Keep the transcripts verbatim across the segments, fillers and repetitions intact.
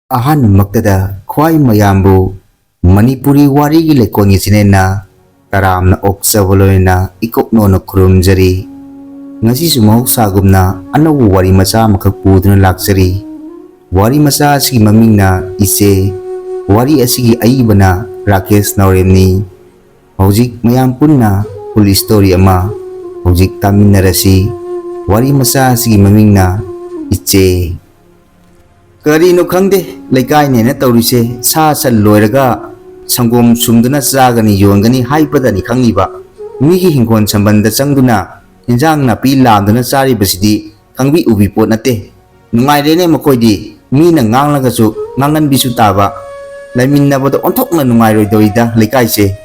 ꯑꯍꯥꯟꯕꯃꯛꯇꯗ ꯈ꯭ꯋꯥꯏ ꯃꯌꯥꯝꯕꯨ ꯃꯅꯤꯄꯨꯔꯤ ꯋꯥꯔꯤꯒꯤ ꯂꯩꯀꯣꯜꯒꯤ ꯆꯦꯅꯦꯜꯅ ꯇꯔꯥꯝꯅ ꯑꯣꯛꯆꯕ ꯂꯣꯏꯅꯅ ꯏꯀꯣꯛꯅꯣꯅ ꯈꯨꯔꯨꯝꯖꯔꯤ꯫ ꯉꯁꯤꯁꯨ ꯃꯍꯧꯁꯥꯒꯨꯝꯅ ꯑꯅꯧꯕ ꯋꯥꯔꯤ ꯃꯆꯥ ꯑꯃꯈꯛ ꯄꯨꯗꯨꯅ ꯂꯥꯛꯆꯔꯤ꯫ ꯋꯥꯔꯤ ꯃꯆꯥ ꯑꯁꯤꯒꯤ ꯃꯃꯤꯡꯅ ꯏꯆꯦ꯫ ꯋꯥꯔꯤ ꯑꯁꯤꯒꯤ ꯑꯏꯕꯅ ꯔꯥꯀꯦꯁ ꯅꯥꯎꯔꯦꯝꯅꯤ꯫ ꯍꯧꯖꯤꯛ ꯃꯌꯥꯝ ꯄꯨꯟꯅ full story ꯑꯃ ꯍꯧꯖꯤꯛ ꯇꯥꯃꯤꯟꯅꯔꯁꯤ꯫ ꯋꯥꯔꯤ ꯃꯆꯥ ꯑꯁꯤꯒꯤ ꯃꯃꯤꯡꯅ ꯏꯆꯦ꯫ ꯀꯔꯤꯅꯣ ꯈꯪꯗꯦ, ꯂꯩꯀꯥꯏꯅꯦꯅ ꯇꯧꯔꯤꯁꯦ, ꯁꯥ ꯁꯟ ꯂꯣꯏꯔꯒ ꯁꯪꯒꯣꯝ ꯁꯨꯝꯗꯨꯅ ꯆꯥꯒꯅꯤ ꯌꯣꯟꯒꯅꯤ ꯍꯥꯏꯕꯗꯅꯤ ꯈꯪꯉꯤꯕ, ꯃꯤꯒꯤ ꯍꯤꯡꯒꯣꯜ ꯁꯝꯕꯟꯗ ꯆꯪꯗꯨꯅ ꯏꯟꯖꯥꯡ ꯅꯥꯄꯤ ꯂꯥꯝꯗꯨꯅ ꯆꯥꯔꯤꯕꯁꯤꯗꯤ ꯈꯪꯕꯤ ꯎꯕꯤ ꯄꯣꯠ ꯅꯠꯇꯦ꯫ ꯅꯨꯡꯉꯥꯏꯔꯦꯅꯦ ꯃꯈꯣꯏꯗꯤ, ꯃꯤꯅ ꯉꯥꯡꯂꯒꯁꯨ ꯉꯥꯡꯍꯟꯕꯤꯁꯨ ꯇꯥꯕ꯫ ꯂꯩꯃꯤꯟꯅꯕꯗ ꯑꯣꯟꯊꯣꯛꯅ ꯅꯨꯡꯉꯥꯏꯔꯣꯏꯗꯧꯔꯤꯗ ꯂꯩꯀꯥꯏꯁꯦ꯫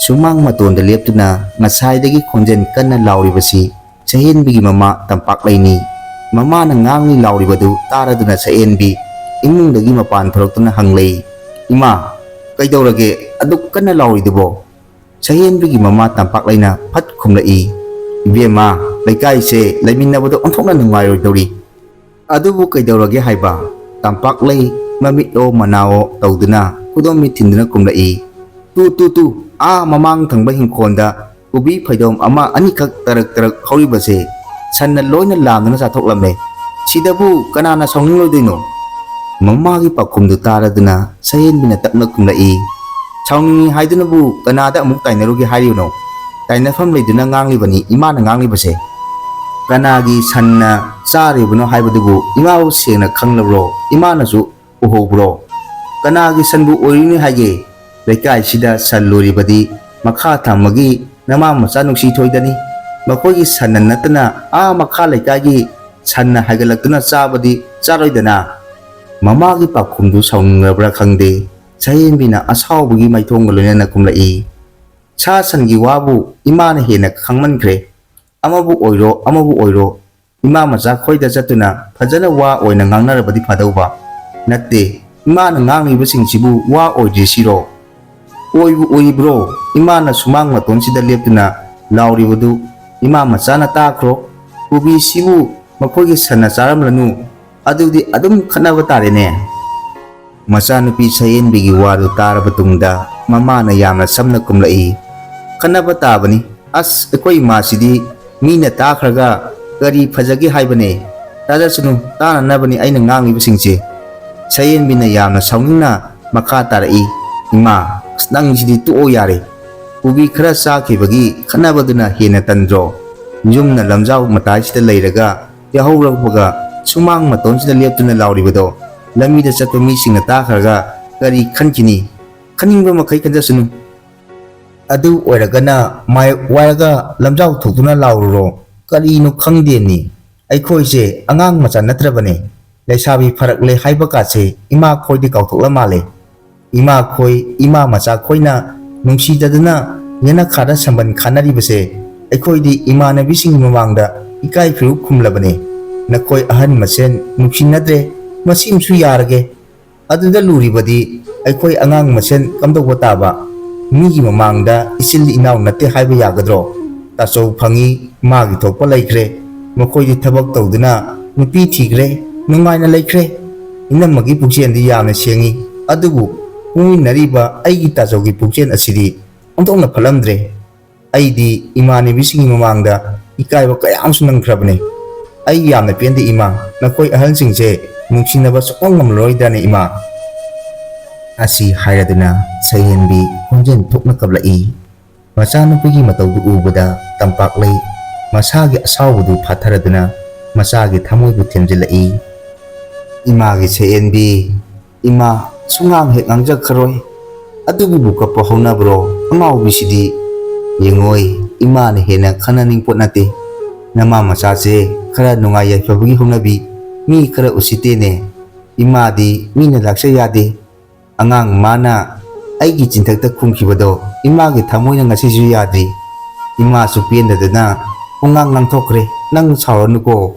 ꯁꯨꯃꯥꯡ ꯃꯇꯣꯟꯗ ꯂꯦꯞꯇꯨꯅ ꯉꯁꯥꯏꯗꯒꯤ ꯈꯣꯟꯖꯦꯜ ꯀꯟꯅ ꯂꯥꯎꯔꯤꯕꯁꯤ ꯁꯍꯦꯟꯕꯤꯒꯤ ꯃꯃꯥ ꯇꯝꯄꯥꯛꯂꯩꯅꯤ꯫ ꯃꯃꯥꯅ ꯉꯥꯡꯂꯤ ꯂꯥꯎꯔꯤꯕꯗꯨ ꯇꯥꯔꯗꯨꯅ ꯁꯍꯦꯟꯕꯤ ꯏꯃꯨꯡꯗꯒꯤ ꯃꯄꯥꯟ ꯊꯣꯔꯛꯇꯨꯅ ꯍꯪꯂꯛꯏ, "ꯏꯃꯥ, ꯀꯩꯗꯧꯔꯒꯦ ꯑꯗꯨꯛ ꯀꯟꯅ ꯂꯥꯎꯔꯤꯗꯨꯕꯣ?" ꯁꯍꯦꯟꯕꯤꯒꯤ ꯃꯃꯥ ꯇꯝꯄꯥꯛꯂꯩꯅ ꯐꯠ ꯈꯨꯝꯂꯛꯏ, "ꯏꯕꯦꯝꯃ, ꯂꯩꯀꯥꯏꯁꯦ ꯂꯩꯃꯤꯟꯅꯕꯗ ꯑꯣꯟꯊꯣꯛꯅ ꯅꯨꯡꯉꯥꯏꯔꯣꯏꯗꯧꯔꯤ꯫ ꯑꯗꯨꯕꯨ ꯀꯩꯗꯧꯔꯒꯦ ꯍꯥꯏꯕ?" ꯇꯝꯄꯥꯛꯂꯩ ꯃꯃꯤꯠꯑꯣ ꯃꯅꯥꯑꯣ ꯇꯧꯗꯨꯅ ꯈꯨꯗꯣꯝꯕꯤ ꯊꯤꯟꯗꯨꯅ ꯈꯨꯝꯂꯛꯏ, "ꯇꯨ, ꯇꯨ, ꯇꯨ, ꯑꯥ ꯃꯃꯥꯡ ꯊꯪꯕ ꯍꯤꯡꯈꯣꯜꯗ ꯀꯣꯕꯤ ꯐꯩꯗꯣꯝ ꯑꯃ ꯑꯅꯤꯈꯛ ꯇꯔꯛ ꯇꯔꯛ ꯍꯧꯔꯤꯕꯁꯦ ꯁꯟꯅ ꯂꯣꯏꯅ ꯂꯥꯝꯗꯨꯅ ꯆꯥꯊꯣꯛꯂꯝꯃꯦ꯫ ꯁꯤꯗꯕꯨ ꯀꯅꯥꯅ ꯁꯥꯎꯅꯤꯡꯂꯣꯏꯗꯣꯏꯅꯣ?" ꯃꯃꯥꯒꯤ ꯄꯥꯎꯈꯨꯝꯗꯨ ꯇꯥꯔꯗꯨꯅ ꯁꯍꯦꯟꯕꯤꯅ ꯇꯞꯅ ꯈꯨꯝꯂꯛꯏ, "ꯁꯥꯎꯅꯤꯡꯉꯤ ꯍꯥꯏꯗꯨꯅꯕꯨ ꯀꯅꯥꯗ ꯑꯃꯨꯛ ꯇꯥꯏꯅꯔꯨꯒꯦ ꯍꯥꯏꯔꯤꯕꯅꯣ? ꯇꯥꯏꯅꯐꯝ ꯂꯩꯗꯨꯅ ꯉꯥꯡꯂꯤꯕꯅꯤ ꯏꯃꯥꯅ ꯉꯥꯡꯂꯤꯕꯁꯦ꯫ ꯀꯅꯥꯒꯤ ꯁꯟꯅ ꯆꯥꯔꯤꯕꯅꯣ ꯍꯥꯏꯕꯗꯨꯕꯨ ꯏꯃꯥꯕꯨ ꯁꯦꯡꯅ ꯈꯪꯂꯕ꯭ꯔꯣ? ꯏꯃꯥꯅꯁꯨ ꯎꯍꯧꯕ꯭ꯔꯣ? ꯀꯅꯥꯒꯤ ꯁꯟꯕꯨ ꯑꯣꯏꯔꯨꯅꯤ ꯍꯥꯏꯒꯦ? ꯂꯩꯀꯥꯏꯁꯤꯗ ꯁꯟ ꯂꯣꯏꯔꯤꯕꯗꯤ ꯃꯈꯥ ꯊꯪꯕꯒꯤ ꯅꯃꯥ ꯃꯆꯥ ꯅꯨꯡꯁꯤ ꯊꯣꯏꯗꯅꯤ꯫ ꯃꯈꯣꯏꯒꯤ ꯁꯟꯅ ꯅꯠꯇꯅ ꯑꯥ ꯃꯈꯥ ꯂꯩꯀꯥꯏꯒꯤ ꯁꯟꯅ ꯍꯥꯏꯒꯠꯂꯛꯇꯨꯅ ꯆꯥꯕꯗꯤ ꯆꯥꯔꯣꯏꯗꯅ?" ꯃꯃꯥꯒꯤ ꯄꯥꯎꯈꯨꯝꯗꯨ ꯁꯥꯎꯅꯤꯡꯂꯕ꯭ꯔꯥ ꯈꯪꯗꯦ, ꯁꯍꯦꯟꯕꯤꯅ ꯑꯁꯥꯎꯕꯒꯤ ꯃꯥꯏꯊꯣꯡꯒ ꯂꯣꯏꯅꯅ ꯈꯨꯝꯂꯛꯏ, "ꯁꯥ ꯁꯟꯒꯤ ꯋꯥꯕꯨ ꯏꯃꯥꯅ ꯍꯦꯟꯅ ꯈꯪꯃꯟꯈ꯭ꯔꯦ꯫ ꯑꯃꯕꯨ ꯑꯣꯏꯔꯣ, ꯑꯃꯕꯨ ꯑꯣꯏꯔꯣ, ꯏꯃꯥ ꯃꯆꯥ ꯈꯣꯏꯗ ꯆꯠꯇꯨꯅ ꯐꯖꯅ ꯋꯥ ꯑꯣꯏꯅ ꯉꯥꯡꯅꯔꯕꯗꯤ ꯐꯗꯧꯕ꯫ ꯅꯠꯇꯦ, ꯏꯃꯥꯅ ꯉꯥꯡꯂꯤꯕꯁꯤꯡꯁꯤꯕꯨ ꯋꯥ ꯑꯣꯏꯗ꯭ꯔꯤ ꯁꯤꯔꯣ? ꯑꯣꯏꯕꯨ ꯑꯣꯏꯔꯤꯕ꯭ꯔꯣ? ꯏꯃꯥꯅ ꯁꯨꯃꯥꯡ ꯃꯇꯣꯟꯁꯤꯗ ꯂꯦꯞꯇꯨꯅ ꯂꯥꯎꯔꯤꯕꯗꯨ ꯏꯃꯥ ꯃꯆꯥꯅ ꯇꯥꯈ꯭ꯔꯣ꯫ ꯀꯣꯕꯤꯁꯤꯕꯨ ꯃꯈꯣꯏꯒꯤ ꯁꯟꯅ ꯆꯥꯔꯝꯂꯅꯨ, ꯑꯗꯨꯗꯤ ꯑꯗꯨꯝ ꯈꯠꯅꯕ ꯇꯥꯔꯦꯅꯦ꯫ ꯃꯆꯥꯅꯨꯄꯤ ꯁꯍꯦꯟꯕꯤꯒꯤ ꯋꯥꯗꯨ ꯇꯥꯔꯕ ꯇꯨꯡꯗ ꯃꯃꯥꯅ ꯌꯥꯝꯅ ꯁꯝꯅ ꯈꯨꯝꯂꯛꯏ, "ꯈꯟꯅꯕ ꯇꯥꯕꯅꯤ꯫ ꯑꯁ, ꯑꯩꯈꯣꯏ ꯏꯃꯥꯁꯤꯗꯤ ꯃꯤꯅ ꯇꯥꯈ꯭ꯔꯒ ꯀꯔꯤ ꯐꯖꯒꯦ ꯍꯥꯏꯕꯅꯦ? ꯇꯥꯖꯁꯅꯨ, ꯇꯥꯅꯅꯕꯅꯤ ꯑꯩꯅ ꯉꯥꯡꯂꯤꯕꯁꯤꯡꯁꯦ꯫" ꯁꯍꯦꯟꯕꯤꯅ ꯌꯥꯝꯅ ꯁꯥꯎꯅꯤꯡꯅ ꯃꯈꯥ ꯇꯥꯔꯛꯏ, "ꯏꯃꯥ, ꯑꯁ, ꯅꯪꯁꯤꯗꯤ ꯇꯣꯛꯑꯣ ꯌꯥꯔꯦ꯫ ꯀꯣꯕꯤ ꯈꯔ ꯆꯥꯈꯤꯕꯒꯤ ꯈꯠꯅꯕꯗꯨꯅ ꯍꯦꯟꯅ ꯇꯟꯗ꯭ꯔꯣ? ꯌꯨꯝꯅ ꯂꯝꯖꯥꯎ ꯃꯇꯥꯏꯁꯤꯗ ꯂꯩꯔꯒ ꯌꯥꯍꯧꯔꯛꯄꯒ ꯁꯨꯃꯥꯡ ꯃꯇꯣꯟꯁꯤꯗ ꯂꯦꯞꯇꯨꯅ ꯂꯥꯎꯔꯤꯕꯗꯣ ꯂꯝꯕꯤꯗ ꯆꯠꯄ ꯃꯤꯁꯤꯡꯅ ꯇꯥꯈ꯭ꯔꯒ ꯀꯔꯤ ꯈꯟꯈꯤꯅꯤ? ꯈꯟꯅꯤꯡꯕ ꯃꯈꯩ ꯈꯟꯖꯁꯅꯨ꯫ ꯑꯗꯨ ꯑꯣꯏꯔꯒꯅ ꯃꯥꯏ ꯋꯥꯏꯔꯒ ꯂꯝꯖꯥꯎ ꯊꯣꯛꯇꯨꯅ ꯂꯥꯎꯔꯨꯔꯣ꯫ ꯀꯔꯤꯅꯣ ꯈꯪꯗꯦꯅꯤ꯫ ꯑꯩꯈꯣꯏꯁꯦ ꯑꯉꯥꯡ ꯃꯆꯥ ꯅꯠꯇ꯭ꯔꯕꯅꯦ꯫ ꯂꯩꯁꯥꯕꯤ ꯐꯔꯛꯂꯦ ꯍꯥꯏꯕ ꯀꯥꯁꯦ ꯏꯃꯥ ꯈꯣꯏꯗꯤ ꯀꯥꯎꯊꯣꯛꯂ ꯃꯥꯜꯂꯦ꯫ ꯏꯃꯥ ꯈꯣꯏ, ꯏꯃꯥ ꯃꯆꯥ ꯈꯣꯏꯅ ꯅꯨꯡꯁꯤꯗꯗꯅ ꯌꯦꯅꯈꯥꯗ ꯁꯝꯕꯟ ꯈꯥꯅꯔꯤꯕꯁꯦ ꯑꯩꯈꯣꯏꯗꯤ ꯏꯃꯥꯟꯅꯕꯤꯁꯤꯡꯒꯤ ꯃꯃꯥꯡꯗ ꯏꯀꯥꯏ ꯐꯤꯔꯨꯛ ꯈꯨꯝꯂꯕꯅꯦ꯫ ꯅꯈꯣꯏ ꯑꯍꯟ ꯃꯁꯦꯟ ꯅꯨꯡꯁꯤꯅꯗ꯭ꯔꯦ, ꯃꯁꯤꯃꯁꯨ ꯌꯥꯔꯒꯦ꯫" ꯑꯗꯨꯗ ꯂꯨꯔꯤꯕꯗꯤ ꯑꯩꯈꯣꯏ ꯑꯉꯥꯡ ꯃꯁꯦꯟ ꯀꯝꯗꯧꯕ ꯇꯥꯕ? ꯃꯤꯒꯤ ꯃꯃꯥꯡꯗ ꯏꯆꯤꯜ ꯏꯅꯥꯎ ꯅꯠꯇꯦ ꯍꯥꯏꯕ ꯌꯥꯒꯗ꯭ꯔꯣ? ꯇꯥꯆꯧ ꯐꯪꯉꯤ, ꯃꯥꯒꯤ ꯊꯣꯛꯄ ꯂꯩꯈ꯭ꯔꯦ꯫ ꯃꯈꯣꯏꯗꯤ ꯊꯕꯛ ꯇꯧꯗꯨꯅ ꯅꯨꯄꯤ ꯊꯤꯈ꯭ꯔꯦ, ꯅꯨꯡꯉꯥꯏꯅ ꯂꯩꯈ꯭ꯔꯦ꯫ ꯏꯅꯝꯃꯒꯤ ꯄꯨꯛꯆꯦꯜꯗꯤ ꯌꯥꯝꯅ ꯁꯦꯡꯉꯤ, ꯑꯗꯨꯕꯨ ꯄꯣꯛꯃꯤꯟꯅꯔꯤꯕ ꯑꯩꯒꯤ ꯇꯥꯆꯧꯒꯤ ꯄꯨꯛꯆꯦꯜ ꯑꯁꯤꯗꯤ ꯑꯣꯟꯊꯣꯛꯅ ꯐꯠꯂꯝꯗ꯭ꯔꯦ꯫ ꯑꯩꯗꯤ ꯏꯃꯥꯟꯅꯕꯤꯁꯤꯡꯒꯤ ꯃꯃꯥꯡꯗ ꯏꯀꯥꯏꯕ ꯀꯌꯥ ꯑꯃꯁꯨ ꯅꯪꯈ꯭ꯔꯕꯅꯤ꯫ ꯑꯩ ꯌꯥꯝꯅ ꯄꯦꯟꯗꯦ ꯏꯃꯥ, ꯅꯈꯣꯏ ꯑꯍꯜꯁꯤꯡꯁꯦ ꯅꯨꯡꯁꯤꯅꯕ ꯁꯨꯡꯉꯝ ꯉꯝꯂꯔꯣꯏꯗ꯭ꯔꯅꯦ ꯏꯃꯥ? ꯑꯁꯤ ꯍꯥꯏꯔꯗꯨꯅ ꯁꯍꯦꯟꯕꯤ ꯈꯣꯟꯖꯦꯜ ꯊꯣꯛꯅ ꯀꯞꯂꯛꯏ꯫ ꯃꯆꯥꯅꯨꯄꯤꯒꯤ ꯃꯇꯧꯗꯨ ꯎꯕꯗ ꯇꯝꯄꯥꯛꯂꯩ ꯃꯁꯥꯒꯤ ꯑꯁꯥꯎꯕꯗꯨ ꯐꯥꯊꯔꯗꯨꯅ ꯃꯆꯥꯒꯤ ꯊꯃꯣꯏꯕꯨ ꯊꯦꯝꯖꯤꯜꯂꯛꯏ꯫ ꯏꯃꯥꯒꯤ ꯁꯍꯦꯟꯕꯤ, ꯏꯃꯥ, ꯁꯨꯉꯥꯡ ꯍꯦꯛ ꯉꯥꯡꯖꯈꯔꯣꯏ꯫ ꯑꯗꯨꯒꯤꯕꯨ ꯀꯞꯄ ꯍꯧꯅꯕ꯭ꯔꯣ? ꯑꯉꯥꯎꯕꯤꯁꯤꯗꯤ꯫ ꯌꯦꯡꯉꯣꯏ, ꯏꯃꯥꯅ ꯍꯦꯟꯅ ꯈꯟꯅꯅꯤꯡꯄꯣꯠ ꯅꯠꯇꯦ꯫ ꯅꯃꯥ ꯃꯆꯥꯁꯦ ꯈꯔ ꯅꯨꯡꯉꯥꯏ ꯌꯥꯏꯐꯕꯒꯤ ꯍꯧꯅꯕꯤ, ꯃꯤ ꯈꯔ ꯎꯁꯤꯠꯇꯦꯅꯦ꯫ ꯏꯃꯥꯗꯤ ꯃꯤꯅ ꯂꯥꯛꯆ ꯌꯥꯗꯦ꯫ ꯑꯉꯥꯡ ꯃꯥꯅ ꯑꯩꯒꯤ ꯆꯤꯟꯊꯛꯇ ꯈꯨꯝꯈꯤꯕꯗꯣ ꯏꯃꯥꯒꯤ ꯊꯃꯣꯏꯅ ꯉꯁꯤꯁꯨ ꯌꯥꯗ꯭ꯔꯤ꯫ ꯏꯃꯥꯁꯨ ꯄꯦꯟꯗꯗꯅ ꯄꯨꯡꯉꯥꯡ ꯉꯥꯡꯊꯣꯛꯈ꯭ꯔꯦ꯫ ꯅꯪ ꯁꯥꯎꯔꯅꯨꯀꯣ꯫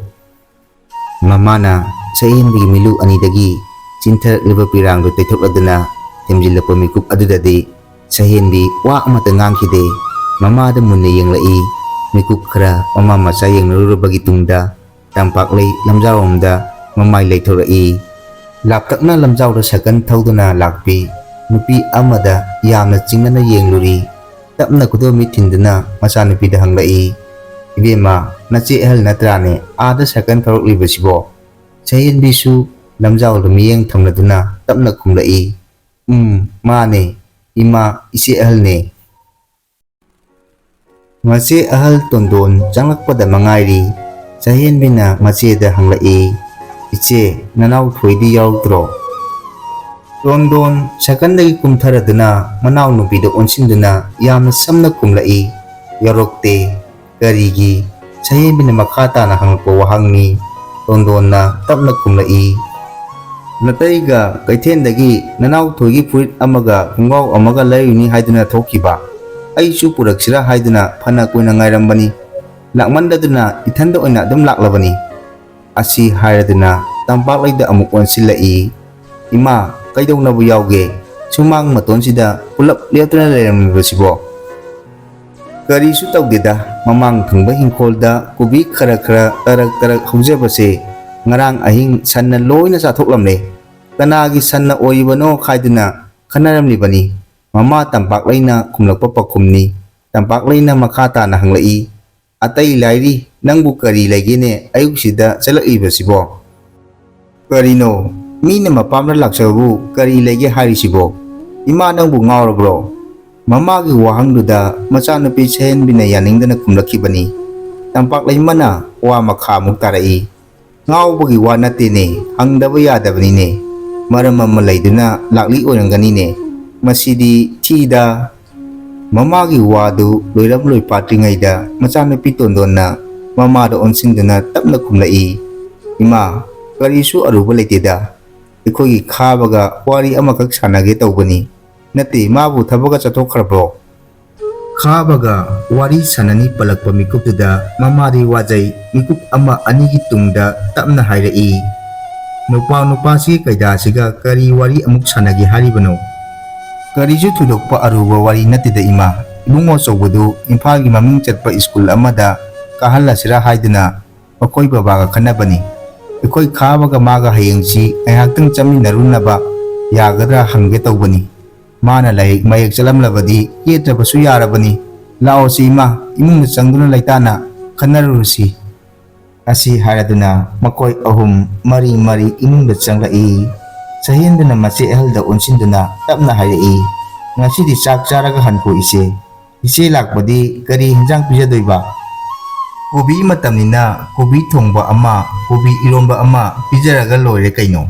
ꯃꯃꯥꯅ ꯁꯍꯦꯟꯕꯤꯒꯤ ꯃꯤꯠꯂꯨ ꯑꯅꯤꯗꯒꯤ ꯆꯤꯟꯊꯔꯛꯂꯤꯕ ꯄꯤꯔꯥꯡꯗꯨ ꯇꯩꯊꯣꯛꯂꯗꯨꯅ ꯊꯦꯝꯖꯤꯜꯂꯛꯄ ꯃꯤꯀꯨꯞ ꯑꯗꯨꯗꯗꯤ ꯁꯍꯦꯟꯕꯤ ꯋꯥ ꯑꯃꯠꯇ ꯉꯥꯡꯈꯤꯗꯦ꯫ ꯃꯃꯥꯗ ꯃꯨꯟꯅ ꯌꯦꯡꯂꯛꯏ꯫ ꯃꯤꯀꯨꯞ ꯈꯔ ꯃꯃꯥ ꯃꯆꯥ ꯌꯦꯡꯅꯔꯨꯔꯕꯒꯤ ꯇꯨꯡꯗ ꯇꯝꯄꯥꯛꯂꯩ ꯂꯝꯖꯥꯎꯔꯣꯝꯗ ꯃꯃꯥꯏ ꯂꯩꯊꯣꯔꯛꯏ꯫ ꯂꯥꯞꯇꯛꯅ ꯂꯝꯖꯥꯎꯗ ꯁꯥꯏꯀꯜ ꯊꯧꯗꯨꯅ ꯂꯥꯛꯄꯤ ꯅꯨꯄꯤ ꯑꯃꯗ ꯌꯥꯝꯅ ꯆꯤꯡꯅꯅ ꯌꯦꯡꯂꯨꯔꯤ꯫ ꯇꯞꯅ ꯈꯨꯗꯣꯝꯕꯤ ꯊꯤꯟꯗꯨꯅ ꯃꯆꯥꯅꯨꯄꯤꯗ ꯍꯪꯂꯛꯏ, "ꯏꯕꯦꯝꯃ, ꯅꯆꯦ ꯑꯍꯜ ꯅꯠꯇ꯭ꯔꯥꯅꯦ ꯑꯥꯗ ꯁꯥꯏꯀꯜ ꯊꯧꯔꯛꯂꯤꯕꯁꯤꯕꯣ?" ꯁꯍꯦꯟꯕꯤꯁꯨ ꯂꯝꯖꯥꯎꯗ ꯃꯤꯠꯌꯦꯡ ꯊꯝꯂꯗꯨꯅ ꯇꯞꯅ ꯈꯨꯝꯂꯛꯏ, "ꯎꯝ, ꯃꯥꯅꯦ, ꯏꯃꯥ, ꯏꯆꯦ ꯑꯍꯜꯅꯦ꯫" ꯃꯆꯦ ꯑꯍꯜ ꯇꯣꯟꯗꯣꯟ ꯆꯪꯂꯛꯄꯗ ꯃꯉꯥꯏꯔꯤ꯫ ꯁꯍꯦꯟꯕꯤꯅ ꯃꯆꯦꯗ ꯍꯪꯂꯛꯏ, "ꯏꯆꯦ, ꯅꯅꯥꯎ ꯊꯣꯏꯗꯤ ꯌꯥꯎꯔꯛꯇ꯭ꯔꯣ?" ꯇꯣꯟꯗꯣꯟ ꯁꯥꯏꯀꯜꯗꯒꯤ ꯀꯨꯝꯊꯔꯗꯨꯅ ꯃꯅꯥꯎꯅꯨꯄꯤꯗ ꯑꯣꯟꯁꯤꯟꯗꯨꯅ ꯌꯥꯝꯅ ꯁꯝꯅ ꯈꯨꯝꯂꯛꯏ, "ꯌꯥꯎꯔꯛꯇꯦ꯫" "ꯀꯔꯤꯒꯤ?" ꯁꯍꯦꯟꯕꯤꯅ ꯃꯈꯥ ꯇꯥꯅ ꯍꯪꯂꯛꯄ ꯋꯥꯍꯪꯅꯤ꯫ ꯇꯣꯟꯗꯣꯟꯅ ꯇꯞꯅ ꯈꯨꯝꯂꯛꯏ, "ꯅꯇꯩꯒ ꯀꯩꯊꯦꯜꯗꯒꯤ ꯅꯅꯥꯎ ꯊꯣꯏꯒꯤ ꯐꯨꯔꯤꯠ ꯑꯃꯒ ꯈꯣꯡꯒ꯭ꯔꯥꯎ ꯑꯃꯒ ꯂꯩꯔꯨꯅꯤ ꯍꯥꯏꯗꯨꯅ ꯊꯣꯛꯈꯤꯕ꯫ ꯑꯩꯁꯨ ꯄꯨꯔꯛꯁꯤꯔꯥ ꯍꯥꯏꯗꯨꯅ ꯐꯅ ꯀꯨꯏꯅ ꯉꯥꯏꯔꯝꯕꯅꯤ꯫ ꯂꯥꯛꯃꯟꯗꯗꯨꯅ ꯏꯊꯟꯗ ꯑꯣꯏꯅ ꯑꯗꯨꯝ ꯂꯥꯛꯂꯕꯅꯤ꯫" ꯑꯁꯤ ꯍꯥꯏꯔꯗꯨꯅ ꯇꯝꯄꯥꯛꯂꯩꯗ ꯑꯃꯨꯛ ꯑꯣꯟꯁꯤꯜꯂꯛꯏ꯫ "ꯏꯃꯥ, ꯀꯩꯗꯧꯅꯕ ꯌꯥꯎꯒꯦ? ꯁꯨꯃꯥꯡ ꯃꯇꯣꯟꯁꯤꯗ ꯄꯨꯂꯞ ꯂꯦꯞꯇꯅ ꯂꯩꯔꯝꯂꯤꯕꯁꯤꯕꯣ?" "ꯀꯔꯤꯁꯨ ꯇꯧꯗꯦꯗ, ꯃꯃꯥꯡ ꯊꯪꯕ ꯏꯪꯈꯣꯜꯗ ꯀꯣꯕꯤ ꯈꯔ ꯈꯔ ꯇꯔꯛ ꯇꯔꯛ ꯍꯧꯖꯕꯁꯦ ꯉꯔꯥꯡ ꯑꯍꯤꯡ ꯁꯟꯅ ꯂꯣꯏꯅ ꯆꯥꯊꯣꯛꯂꯝꯂꯦ꯫ ꯀꯅꯥꯒꯤ ꯁꯟꯅ ꯑꯣꯏꯔꯤꯕꯅꯣ ꯈꯥꯏꯗꯨꯅ ꯈꯟꯅꯔꯝꯂꯤꯕꯅꯤ꯫" ꯃꯃꯥ ꯇꯝꯄꯥꯛꯂꯩꯅ ꯈꯨꯝꯂꯛꯄ ꯄꯥꯎꯈꯨꯝꯅꯤ꯫ ꯇꯝꯄꯥꯛꯂꯩꯅ ꯃꯈꯥ ꯇꯥꯅ ꯍꯪꯂꯛꯏ, "ꯑꯇꯩ ꯂꯥꯏꯔꯤ, ꯅꯪꯕꯨ ꯀꯔꯤ ꯂꯩꯒꯦꯅꯦ ꯑꯌꯨꯛꯁꯤꯗ ꯆꯠꯂꯛꯏꯕꯁꯤꯕꯣ? ꯀꯔꯤꯅꯣ, ꯃꯤꯅ ꯃꯄꯥꯝꯗ ꯂꯥꯛꯆꯕꯕꯨ ꯀꯔꯤ ꯂꯩꯒꯦ ꯍꯥꯏꯔꯤꯁꯤꯕꯣ? ꯏꯃꯥ, ꯅꯪꯕꯨ ꯉꯥꯎꯔꯕ꯭ꯔꯣ?" ꯃꯃꯥꯒꯤ ꯋꯥꯍꯪꯗꯨꯗ ꯃꯆꯥꯅꯨꯄꯤ ꯁꯍꯦꯟꯕꯤꯅ ꯌꯥꯅꯤꯡꯗꯅ ꯈꯨꯝꯂꯛꯈꯤꯕꯅꯤ꯫ ꯇꯝꯄꯥꯛꯂꯩꯃꯅ ꯋꯥ ꯃꯈꯥ ꯑꯃꯨꯛ ꯇꯥꯔꯛꯏ, "ꯉꯥꯎꯕꯒꯤ ꯋꯥ ꯅꯠꯇꯦꯅꯦ, ꯍꯪꯗꯕ ꯌꯥꯗꯕꯅꯤꯅꯦ꯫ ꯃꯔꯝ ꯑꯃ ꯂꯩꯗꯨꯅ ꯂꯥꯛꯂꯤ ꯑꯣꯏꯔꯝꯒꯅꯤꯅꯦ꯫ ꯃꯁꯤꯗꯤ ꯊꯤꯗ꯫" ꯃꯃꯥꯒꯤ ꯋꯥꯗꯨ ꯂꯣꯏꯔꯝ ꯂꯣꯏ ꯄꯥꯠꯇ꯭ꯔꯤꯉꯩꯗ ꯃꯆꯥꯅꯨꯄꯤ ꯇꯣꯟꯗꯣꯟꯅ ꯃꯃꯥꯗ ꯑꯣꯟꯁꯤꯟꯗꯨꯅ ꯇꯞꯅ ꯈꯨꯝꯂꯛꯏ, "ꯏꯃꯥ, ꯀꯔꯤꯁꯨ ꯑꯔꯨꯕ ꯂꯩꯇꯦꯗ꯫ ꯑꯩꯈꯣꯏꯒꯤ ꯈꯥꯕꯒ ꯋꯥꯔꯤ ꯑꯃꯈꯛ ꯁꯥꯟꯅꯒꯦ ꯇꯧꯕꯅꯤ꯫" "ꯅꯠꯇꯦ, ꯃꯥꯕꯨ ꯊꯕꯛꯀ ꯆꯠꯊꯣꯛꯈ꯭ꯔꯕ꯭ꯔꯣ?" ꯈꯥꯕꯒ ꯋꯥꯔꯤ ꯁꯥꯟꯅꯅꯤ ꯄꯜꯂꯛꯄ ꯃꯤꯀꯨꯞꯇꯨꯗ ꯃꯃꯥꯗꯤ ꯋꯥꯖꯩ꯫ ꯃꯤꯀꯨꯞ ꯑꯃ ꯑꯅꯤꯒꯤ ꯇꯨꯡꯗ ꯇꯞꯅ ꯍꯥꯏꯔꯛꯏ, "ꯅꯨꯄꯥ ꯅꯨꯄꯥꯁꯤꯒꯤ ꯀꯩꯗꯥꯁꯤꯒ ꯀꯔꯤ ꯋꯥꯔꯤ ꯑꯃꯨꯛ ꯁꯥꯟꯅꯒꯦ ꯍꯥꯏꯔꯤꯕꯅꯣ?" "ꯀꯔꯤꯁꯨ ꯊꯣꯏꯗꯣꯛꯄ ꯑꯔꯨꯕ ꯋꯥꯔꯤ ꯅꯠꯇꯦꯗ ꯏꯃꯥ꯫ ꯏꯕꯨꯡꯉꯣ ꯑꯆꯧꯕꯗꯨ ꯏꯝꯐꯥꯜꯒꯤ ꯃꯃꯤꯡ ꯆꯠꯄ ꯁ꯭ꯀꯨꯜ ꯑꯃꯗ ꯀꯥꯍꯜꯂꯁꯤꯔꯥ ꯍꯥꯏꯗꯨꯅ ꯃꯈꯣꯏ ꯕꯕꯥꯒ ꯈꯟꯅꯕꯅꯤ꯫ ꯑꯩꯈꯣꯏ ꯈꯥꯕꯒ ꯃꯥꯒ ꯍꯌꯦꯡꯁꯤ ꯉꯥꯏꯍꯥꯛꯇꯪ ꯆꯠꯃꯤꯟꯅꯔꯨꯅꯕ ꯌꯥꯒꯗ꯭ꯔꯥ ꯍꯪꯒꯦ ꯇꯧꯕꯅꯤ꯫ ꯃꯥꯅ ꯂꯥꯏꯔꯤꯛ ꯃꯌꯦꯛ ꯆꯠꯂꯝꯂꯕꯗꯤ ꯌꯦꯠꯇ꯭ꯔꯕꯁꯨ ꯌꯥꯔꯕꯅꯤ꯫ ꯂꯥꯛꯑꯣꯁꯤ ꯏꯃꯥ, ꯏꯃꯨꯡꯗ ꯆꯪꯗꯨꯅ ꯂꯩꯇꯥꯅ ꯈꯟꯅꯔꯨꯔꯁꯤ꯫ ꯑꯁꯤ ꯍꯥꯏꯔꯗꯨꯅ ꯃꯈꯣꯏ ꯑꯍꯨꯝ ꯃꯔꯤ ꯃꯔꯤ ꯏꯃꯨꯡꯗ ꯆꯪꯂꯛꯏ꯫ ꯁꯍꯦꯟꯗꯨꯅ ꯃꯆꯦ ꯑꯍꯜꯗ ꯑꯣꯟꯁꯤꯟꯗꯨꯅ ꯇꯞꯅ ꯍꯥꯏꯔꯛꯏ, "ꯉꯁꯤꯗꯤ ꯆꯥꯛ ꯆꯥꯔꯒ ꯍꯟꯈꯣ ꯏꯆꯦ꯫ ꯏꯆꯦ ꯂꯥꯛꯄꯗꯤ ꯀꯔꯤ ꯍꯤꯟꯖꯥꯡ ꯄꯤꯖꯗꯣꯏꯕ?" "ꯀꯣꯕꯤ ꯃꯇꯝꯅꯤꯅ ꯀꯣꯕꯤ ꯊꯣꯡꯕ ꯑꯃ, ꯀꯣꯕꯤ ꯏꯔꯣꯝꯕ ꯑꯃ ꯄꯤꯖꯔꯒ ꯂꯣꯏꯔꯦ ꯀꯩꯅꯣ?"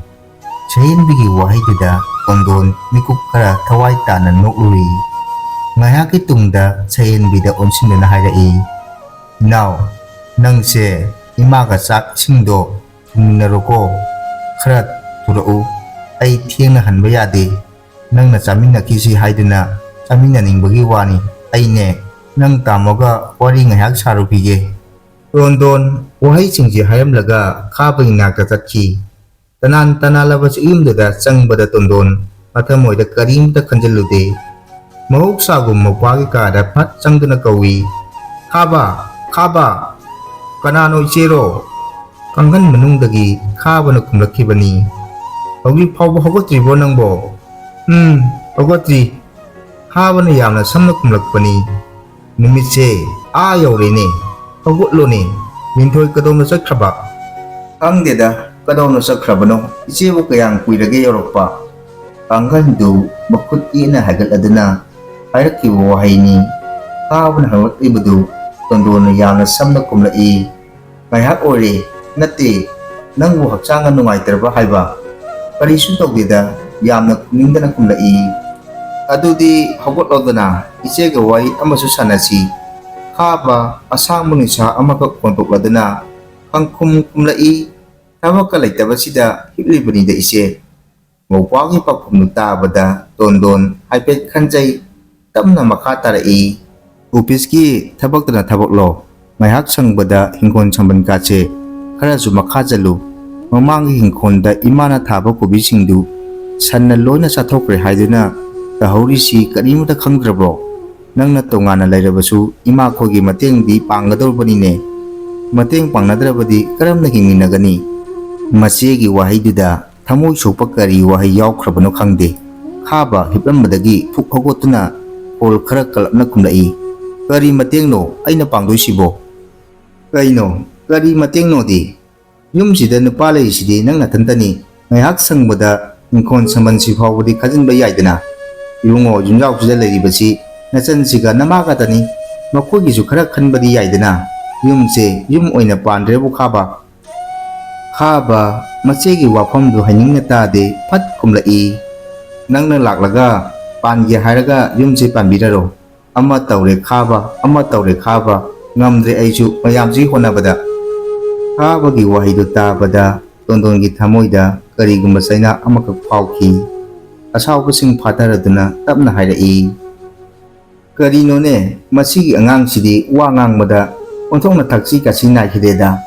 ꯁꯍꯦꯟꯕꯤꯒꯤ ꯋꯥꯍꯩꯗꯨꯗ ꯇꯣꯟꯗꯣꯟ ꯃꯤꯀꯨꯞ ꯈꯔ ꯊꯋꯥꯏ ꯇꯥꯅ ꯅꯣꯛꯂꯨꯔꯤ꯫ ꯉꯥꯏꯍꯥꯛꯀꯤ ꯇꯨꯡꯗ ꯁꯍꯦꯟꯕꯤꯗ ꯑꯣꯟꯁꯤꯟꯗꯨꯅ ꯍꯥꯏꯔꯛꯏ, "ꯏꯅꯥꯎ, ꯅꯪꯁꯦ ꯏꯃꯥꯒ ꯆꯥꯛ ꯏꯁꯤꯡꯗꯣ ꯊꯣꯡꯃꯤꯟꯅꯔꯣꯀꯣ꯫ ꯈꯔ ꯊꯨꯔꯛꯎ꯫ ꯑꯩ ꯊꯦꯡꯅ ꯍꯟꯕ ꯌꯥꯗꯦ꯫ ꯅꯪꯅ ꯆꯥꯃꯤꯟꯅꯈꯤꯁꯤ ꯍꯥꯏꯗꯨꯅ ꯆꯥꯃꯤꯟꯅꯅꯤꯡꯕꯒꯤ ꯋꯥꯅꯤ꯫ ꯑꯩꯅꯦ, ꯅꯪ ꯇꯥꯃꯣꯒ ꯋꯥꯔꯤ ꯉꯥꯏꯍꯥꯛ ꯁꯥꯔꯨꯈꯤꯒꯦ꯫" ꯇꯣꯟꯗꯣꯟ ꯋꯥꯍꯩꯁꯤꯡꯁꯤ ꯍꯥꯏꯔꯝꯂꯒ ꯈꯥꯕꯒꯤ ꯅꯥꯛꯇ ꯆꯠꯈꯤ꯫ ꯇꯅꯥꯟ ꯇꯅꯥꯜꯂꯕ ꯆꯤꯛꯌꯨꯝꯗꯨꯗ ꯆꯪꯕꯗ ꯇꯣꯟꯗꯣꯟ ꯃꯊꯃꯣꯏꯗ ꯀꯔꯤꯝꯇ ꯈꯟꯖꯤꯜꯂꯨꯗꯦ꯫ ꯃꯍꯧꯁꯥꯒꯨꯝ ꯃꯧꯄ꯭ꯋꯥꯒꯤ ꯀꯥꯗ ꯐꯠ ꯆꯪꯗꯨꯅ ꯀꯧꯏ, "ꯈꯥꯕ, ꯈꯥꯕ!" "ꯀꯅꯥꯅꯣ ꯏꯆꯦꯔꯣ?" ꯀꯥꯡꯈꯟ ꯃꯅꯨꯡꯗꯒꯤ ꯈꯥꯕꯅ ꯈꯨꯝꯂꯛꯈꯤꯕꯅꯤ꯫ "ꯍꯧꯖꯤꯛ ꯐꯥꯎꯕ ꯍꯧꯒꯠꯇ꯭ꯔꯤꯕꯣ ꯅꯪꯕꯣ?" "ꯎꯝ, ꯍꯧꯒꯠꯇ꯭ꯔꯤ꯫" ꯈꯥꯕꯅ ꯌꯥꯝꯅ ꯁꯝꯅ ꯈꯨꯝꯂꯛꯄꯅꯤ꯫ "ꯅꯨꯃꯤꯠꯁꯦ ꯑꯥ ꯌꯧꯔꯦꯅꯦ꯫ ꯍꯧꯒꯠꯂꯣꯅꯦ꯫ ꯂꯤꯟꯊꯣꯏ ꯀꯗꯣꯝꯗ ꯆꯠꯈ꯭ꯔꯕ?" "ꯈꯪꯗꯦꯗ, ꯀꯗꯣꯝꯗ ꯆꯠꯈ꯭ꯔꯕꯅꯣ꯫ ꯏꯆꯦꯕꯨ ꯀꯌꯥꯝ ꯀꯨꯏꯔꯒꯦ ꯌꯧꯔꯛꯄ?" ꯀꯥꯡꯈꯟꯗꯨ ꯃꯈꯨꯠ ꯏꯠꯅ ꯍꯥꯏꯒꯠꯂꯗꯨꯅ ꯍꯥꯏꯔꯛꯈꯤꯕ ꯋꯥꯍꯩꯅꯤ꯫ ꯈꯥꯕꯅ ꯍꯪꯂꯛꯂꯤꯕꯗꯨ ꯇꯣꯟꯗꯣꯟꯅ ꯌꯥꯝꯅ ꯁꯝꯅ ꯈꯨꯝꯂꯛꯏ꯫ "ꯉꯥꯏꯍꯥꯛ ꯑꯣꯏꯔꯦ꯫ ꯅꯠꯇꯦ, ꯅꯪꯕꯨ ꯍꯛꯆꯥꯡꯒ ꯅꯨꯡꯉꯥꯏꯇ꯭ꯔꯕ ꯍꯥꯏꯕ?" "ꯀꯔꯤꯁꯨ ꯇꯧꯗꯦꯗ꯫" ꯌꯥꯝꯅ ꯈꯨꯝꯅꯤꯡꯗꯅ ꯈꯨꯝꯂꯛꯏ꯫ "ꯑꯗꯨꯗꯤ ꯍꯧꯒꯠꯂꯣꯗꯅ, ꯏꯆꯦꯒ ꯋꯥꯔꯤ ꯑꯃꯁꯨ ꯁꯥꯟꯅꯁꯤ꯫" ꯈꯥꯕ ꯑꯁꯥꯡꯕ ꯅꯤꯡꯁꯥ ꯑꯃꯈꯛ ꯍꯣꯟꯗꯣꯛꯂꯗꯨꯅ ꯈꯪꯈꯨꯝ ꯈꯨꯝꯂꯛꯏ꯫ "ꯊꯕꯛꯀ ꯂꯩꯇꯕꯁꯤꯗ ꯍꯤꯞꯂꯤꯕꯅꯤꯗ ꯏꯆꯦ꯫" ꯃꯧꯄ꯭ꯋꯥꯒꯤ ꯄꯥꯎꯈꯨꯝꯗꯨ ꯇꯥꯕꯗ ꯇꯣꯟꯗꯣꯟ ꯍꯥꯏꯐꯦꯠ ꯈꯟꯖꯩ, ꯇꯞꯅ ꯃꯈꯥ ꯇꯥꯔꯛꯏ꯫ "ꯑꯣꯐꯤꯁꯀꯤ ꯊꯕꯛꯇꯅ ꯊꯕꯛꯂꯣ? ꯉꯥꯏꯍꯥꯛ ꯁꯪꯕꯗ ꯍꯤꯡꯈꯣꯜ ꯁꯝꯕꯜ ꯀꯥꯠꯁꯦ꯫ ꯈꯔꯁꯨ ꯃꯈꯥ ꯆꯠꯂꯨ꯫ ꯃꯃꯥꯡꯒꯤ ꯍꯤꯡꯈꯣꯜꯗ ꯏꯃꯥꯅ ꯊꯥꯕ ꯀꯣꯕꯤꯁꯤꯡꯗꯨ ꯁꯟꯅ ꯂꯣꯏꯅ ꯆꯥꯊꯣꯛꯈ꯭ꯔꯦ ꯍꯥꯏꯗꯨꯅ ꯇꯧꯍꯧꯔꯤꯁꯤ ꯀꯔꯤꯃꯇ ꯈꯪꯗ꯭ꯔꯕ꯭ꯔꯣ? ꯅꯪꯅ ꯇꯣꯉꯥꯟꯅ ꯂꯩꯔꯕꯁꯨ ꯏꯃꯥꯈꯣꯏꯒꯤ ꯃꯇꯦꯡꯗꯤ ꯄꯥꯡꯒꯗꯧꯔꯕꯅꯤꯅꯦ꯫ ꯃꯇꯦꯡ ꯄꯥꯡꯅꯗ꯭ꯔꯕꯗꯤ ꯀꯔꯝꯅ ꯍꯤꯡꯃꯤꯟꯅꯒꯅꯤ? ꯃꯆꯦꯒꯤ ꯋꯥꯍꯩꯗꯨꯗ ꯊꯃꯣꯏ ꯁꯣꯛꯄ ꯀꯔꯤ ꯋꯥꯍꯩ ꯌꯥꯎꯈ꯭ꯔꯕꯅꯣ ꯈꯪꯗꯦ꯫ ꯈꯥꯕ ꯍꯤꯞꯂꯝꯕꯗꯒꯤ ꯐꯨꯛ ꯍꯧꯒꯠꯇꯨꯅ ꯈꯣꯜ ꯈꯔ ꯀꯜꯂꯞꯅ ꯈꯨꯝꯂꯛꯏ, "ꯀꯔꯤ ꯃꯇꯦꯡꯅꯣ ꯑꯩꯅ ꯄꯥꯡꯗꯣꯏꯁꯤꯕꯣ?" "ꯀꯩꯅꯣ, ꯀꯔꯤ ꯃꯇꯦꯡꯅꯣꯗꯤ? ꯌꯨꯝꯁꯤꯗ ꯅꯨꯄꯥ ꯂꯩꯔꯤꯁꯤꯗꯤ ꯅꯪ ꯅꯊꯟꯇꯅꯤ꯫ ꯉꯥꯏꯍꯥꯛ ꯁꯪꯕꯗ ꯏꯪꯈꯣꯜ ꯁꯝꯕꯜꯁꯤ ꯐꯥꯎꯕꯗꯤ ꯈꯥꯖꯤꯟꯕ ꯌꯥꯏꯗꯅ? ꯏꯕꯨꯡꯉꯣ, ꯌꯨꯝꯖꯥꯎꯁꯤꯗ ꯂꯩꯔꯤꯕꯁꯤ ꯅꯆꯟꯁꯤꯒ ꯅꯃꯥ ꯈꯛꯇꯅꯤ꯫ ꯃꯈꯣꯏꯒꯤꯁꯨ ꯈꯔ ꯈꯟꯕꯗꯤ ꯌꯥꯏꯗꯅ? ꯌꯨꯝꯁꯦ ꯌꯨꯝ ꯑꯣꯏꯅ ꯄꯥꯟꯗ꯭ꯔꯦꯕꯨ ꯈꯥꯕ?" ꯈꯥꯕ ꯃꯆꯦꯒꯤ ꯋꯥꯐꯝꯗꯨ ꯍꯥꯏꯅꯤꯡꯅ ꯇꯥꯗꯦ, ꯐꯠ ꯈꯨꯝꯂꯛꯏ, "ꯅꯪꯅ ꯂꯥꯛꯂꯒ ꯄꯥꯟꯒꯦ ꯍꯥꯏꯔꯒ ꯌꯨꯝꯁꯦ ꯄꯥꯟꯕꯤꯔꯔꯣ꯫ ꯑꯃ ꯇꯧꯔꯦ ꯈꯥꯕ, ꯑꯃ ꯇꯧꯔꯦ ꯈꯥꯕ, ꯉꯝꯗ꯭ꯔꯦ ꯑꯩꯁꯨ ꯃꯌꯥꯝꯁꯤꯒꯤ ꯍꯣꯠꯅꯕꯗ꯫" ꯈꯥꯕꯒꯤ ꯋꯥꯍꯩꯗꯨ ꯇꯥꯕꯗ ꯇꯣꯟꯗꯣꯟꯒꯤ ꯊꯃꯣꯏꯗ ꯀꯔꯤꯒꯨꯝꯕ ꯆꯩꯅꯥ ꯑꯃꯈꯛ ꯐꯥꯎꯈꯤ꯫ ꯑꯁꯥꯎꯕꯁꯤꯡ ꯐꯥꯊꯔꯗꯨꯅ ꯇꯞꯅ ꯍꯥꯏꯔꯛꯏ, "ꯀꯔꯤꯅꯣꯅꯦ, ꯃꯁꯤꯒꯤ ꯑꯉꯥꯡꯁꯤꯗꯤ ꯋꯥ ꯉꯥꯡꯕꯗ ꯑꯣꯟꯊꯣꯛꯅ ꯊꯛꯁꯤ ꯈꯥꯁꯤ ꯅꯥꯏꯈꯤꯗꯦꯗ꯫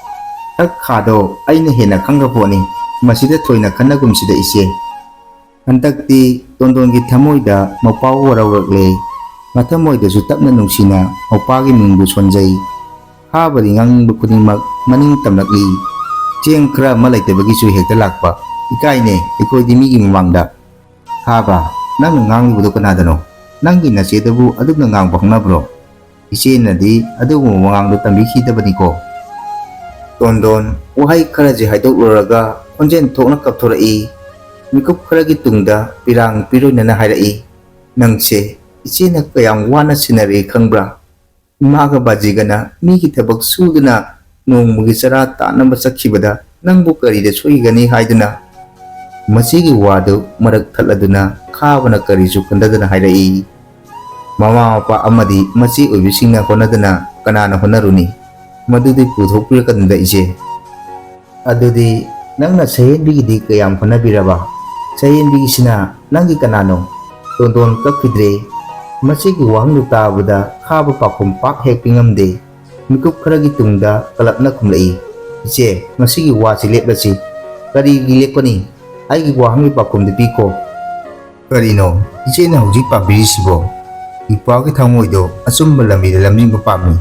ꯊꯛ ꯈꯥꯗꯣ ꯑꯩꯅ ꯍꯦꯟꯅ ꯈꯪꯈ꯭ꯔ ꯄꯣꯠꯅꯤ꯫ ꯃꯁꯤꯗ ꯊꯣꯏꯅ ꯈꯟꯅꯒꯨꯝꯁꯤꯗ ꯏꯆꯦ꯫" ꯍꯟꯗꯛꯇꯤ ꯇꯣꯟꯗꯣꯟꯒꯤ ꯊꯃꯣꯏꯗ ꯃꯧꯄꯥ ꯋꯥꯔꯧꯔꯛꯂꯦ꯫ ꯃꯊꯃꯣꯏꯗꯁꯨ ꯇꯞꯅ ꯅꯨꯡꯁꯤꯅ ꯃꯧꯄꯥꯒꯤ ꯃꯤꯡꯕꯨ ꯁꯣꯟꯖꯩ꯫ ꯈꯥꯕꯗꯤ ꯉꯥꯡꯅꯤꯡꯕ ꯈꯨꯗꯤꯡꯃꯛ ꯃꯅꯤꯡ ꯇꯝꯂꯛꯂꯤ꯫ ꯆꯦꯡ ꯈꯔ ꯑꯃ ꯂꯩꯇꯕꯒꯤꯁꯨ ꯍꯦꯛꯇ ꯂꯥꯛꯄ꯫ ꯏꯀꯥꯏꯅꯦ ꯑꯩꯈꯣꯏꯗꯤ ꯃꯤꯒꯤ ꯃꯃꯥꯡꯗ꯫ ꯈꯥꯕ, ꯅꯪꯅ ꯉꯥꯡꯂꯤꯕꯗꯣ ꯀꯅꯥꯗꯅꯣ? ꯅꯪꯒꯤ ꯅꯆꯦꯗꯕꯨ ꯑꯗꯨꯝꯅ ꯉꯥꯡꯕ ꯍꯧꯅꯕ꯭ꯔꯣ? ꯏꯆꯦꯅꯗꯤ ꯑꯗꯨꯒꯨꯝꯕ ꯋꯥꯉꯥꯡꯗꯣ ꯇꯝꯕꯤꯈꯤꯗꯕꯅꯤꯀꯣ꯫ ꯇꯣꯟꯗꯣꯟ ꯋꯥꯍꯩ ꯈꯔꯁꯤ ꯍꯥꯏꯗꯣꯛꯂꯨꯔꯒ ꯈꯣꯟꯖꯦꯜ ꯊꯣꯛꯅ ꯀꯞꯊꯣꯔꯛꯏ꯫ ꯃꯤꯀꯨꯞ ꯈꯔꯒꯤ ꯇꯨꯡꯗ ꯄꯤꯔꯥꯡ ꯄꯤꯔꯣꯏꯅꯅ ꯍꯥꯏꯔꯛꯏ, "ꯅꯪꯁꯦ ꯏꯆꯦꯅ ꯀꯌꯥꯝ ꯋꯥꯅ ꯁꯦꯟꯅꯔꯦ ꯈꯪꯕ꯭ꯔꯥ? ꯏꯃꯥꯒ ꯕꯥꯖꯤꯒꯅ ꯃꯤꯒꯤ ꯊꯕꯛ ꯁꯨꯗꯨꯅ ꯅꯣꯡꯃꯒꯤ ꯆꯔꯥ ꯇꯥꯟꯅꯕ ꯆꯠꯈꯤꯕꯗ ꯅꯪꯕꯨ ꯀꯔꯤꯗ ꯁꯣꯏꯒꯅꯤ?" ꯍꯥꯏꯗꯨꯅ꯫ ꯃꯁꯤꯒꯤ ꯋꯥꯗꯨ ꯃꯔꯛ ꯊꯠꯂꯗꯨꯅ ꯈꯥꯕꯅ ꯀꯔꯤꯁꯨ ꯈꯟꯊꯗꯅ ꯍꯥꯏꯔꯛꯏ, "ꯃꯃꯥ ꯃꯄꯥ ꯑꯃꯗꯤ ꯃꯆꯦ ꯑꯣꯏꯕꯁꯤꯡꯅ ꯍꯣꯠꯅꯗꯅ ꯀꯅꯥꯅ ꯍꯣꯠꯅꯔꯨꯅꯤ? ꯃꯗꯨꯗꯤ ꯄꯨꯊꯣꯛꯄꯤꯔꯛꯀꯅꯨꯗ ꯏꯆꯦ꯫ ꯑꯗꯨꯗꯤ ꯅꯪꯅ ꯁꯍꯦꯟꯕꯤꯒꯤꯗꯤ ꯀꯌꯥꯝ ꯍꯣꯠꯅꯕꯤꯔꯕ? ꯁꯍꯦꯟꯕꯤꯒꯤꯁꯤꯅ ꯅꯪꯒꯤ ꯀꯅꯥꯅꯣ?" ꯇꯣꯟꯗꯣꯟ ꯀꯞꯈꯤꯗ꯭ꯔꯦ꯫ ꯃꯁꯤꯒꯤ ꯋꯥꯍꯪꯗꯨ ꯇꯥꯕꯗ ꯈꯥꯕ ꯄꯥꯎꯈꯨꯝ ꯄꯥꯛ ꯍꯦꯛ ꯄꯤꯉꯝꯗꯦ꯫ ꯃꯤꯀꯨꯞ ꯈꯔꯒꯤ ꯇꯨꯡꯗ ꯀꯂꯞꯅ ꯈꯨꯝꯂꯛꯏ, "ꯏꯆꯦ, ꯃꯁꯤꯒꯤ ꯋꯥꯁꯤ ꯂꯦꯞꯂꯁꯤ꯫" "ꯀꯔꯤꯒꯤ ꯂꯦꯞꯀꯅꯤ? ꯑꯩꯒꯤ ꯋꯥꯍꯪꯒꯤ ꯄꯥꯎꯈꯨꯝꯗꯤ ꯄꯤꯈꯣ꯫" "ꯀꯔꯤꯅꯣ? ꯏꯆꯦꯅ ꯍꯧꯖꯤꯛ ꯄꯥꯝꯕꯤꯔꯤꯁꯤꯕꯣ?" "ꯏꯄ꯭ꯋꯥꯒꯤ ꯊꯃꯣꯏꯗꯣ ꯑꯆꯨꯝꯕ ꯂꯝꯕꯤꯗ ꯂꯝꯖꯤꯡꯕ ꯄꯥꯝꯃꯤ꯫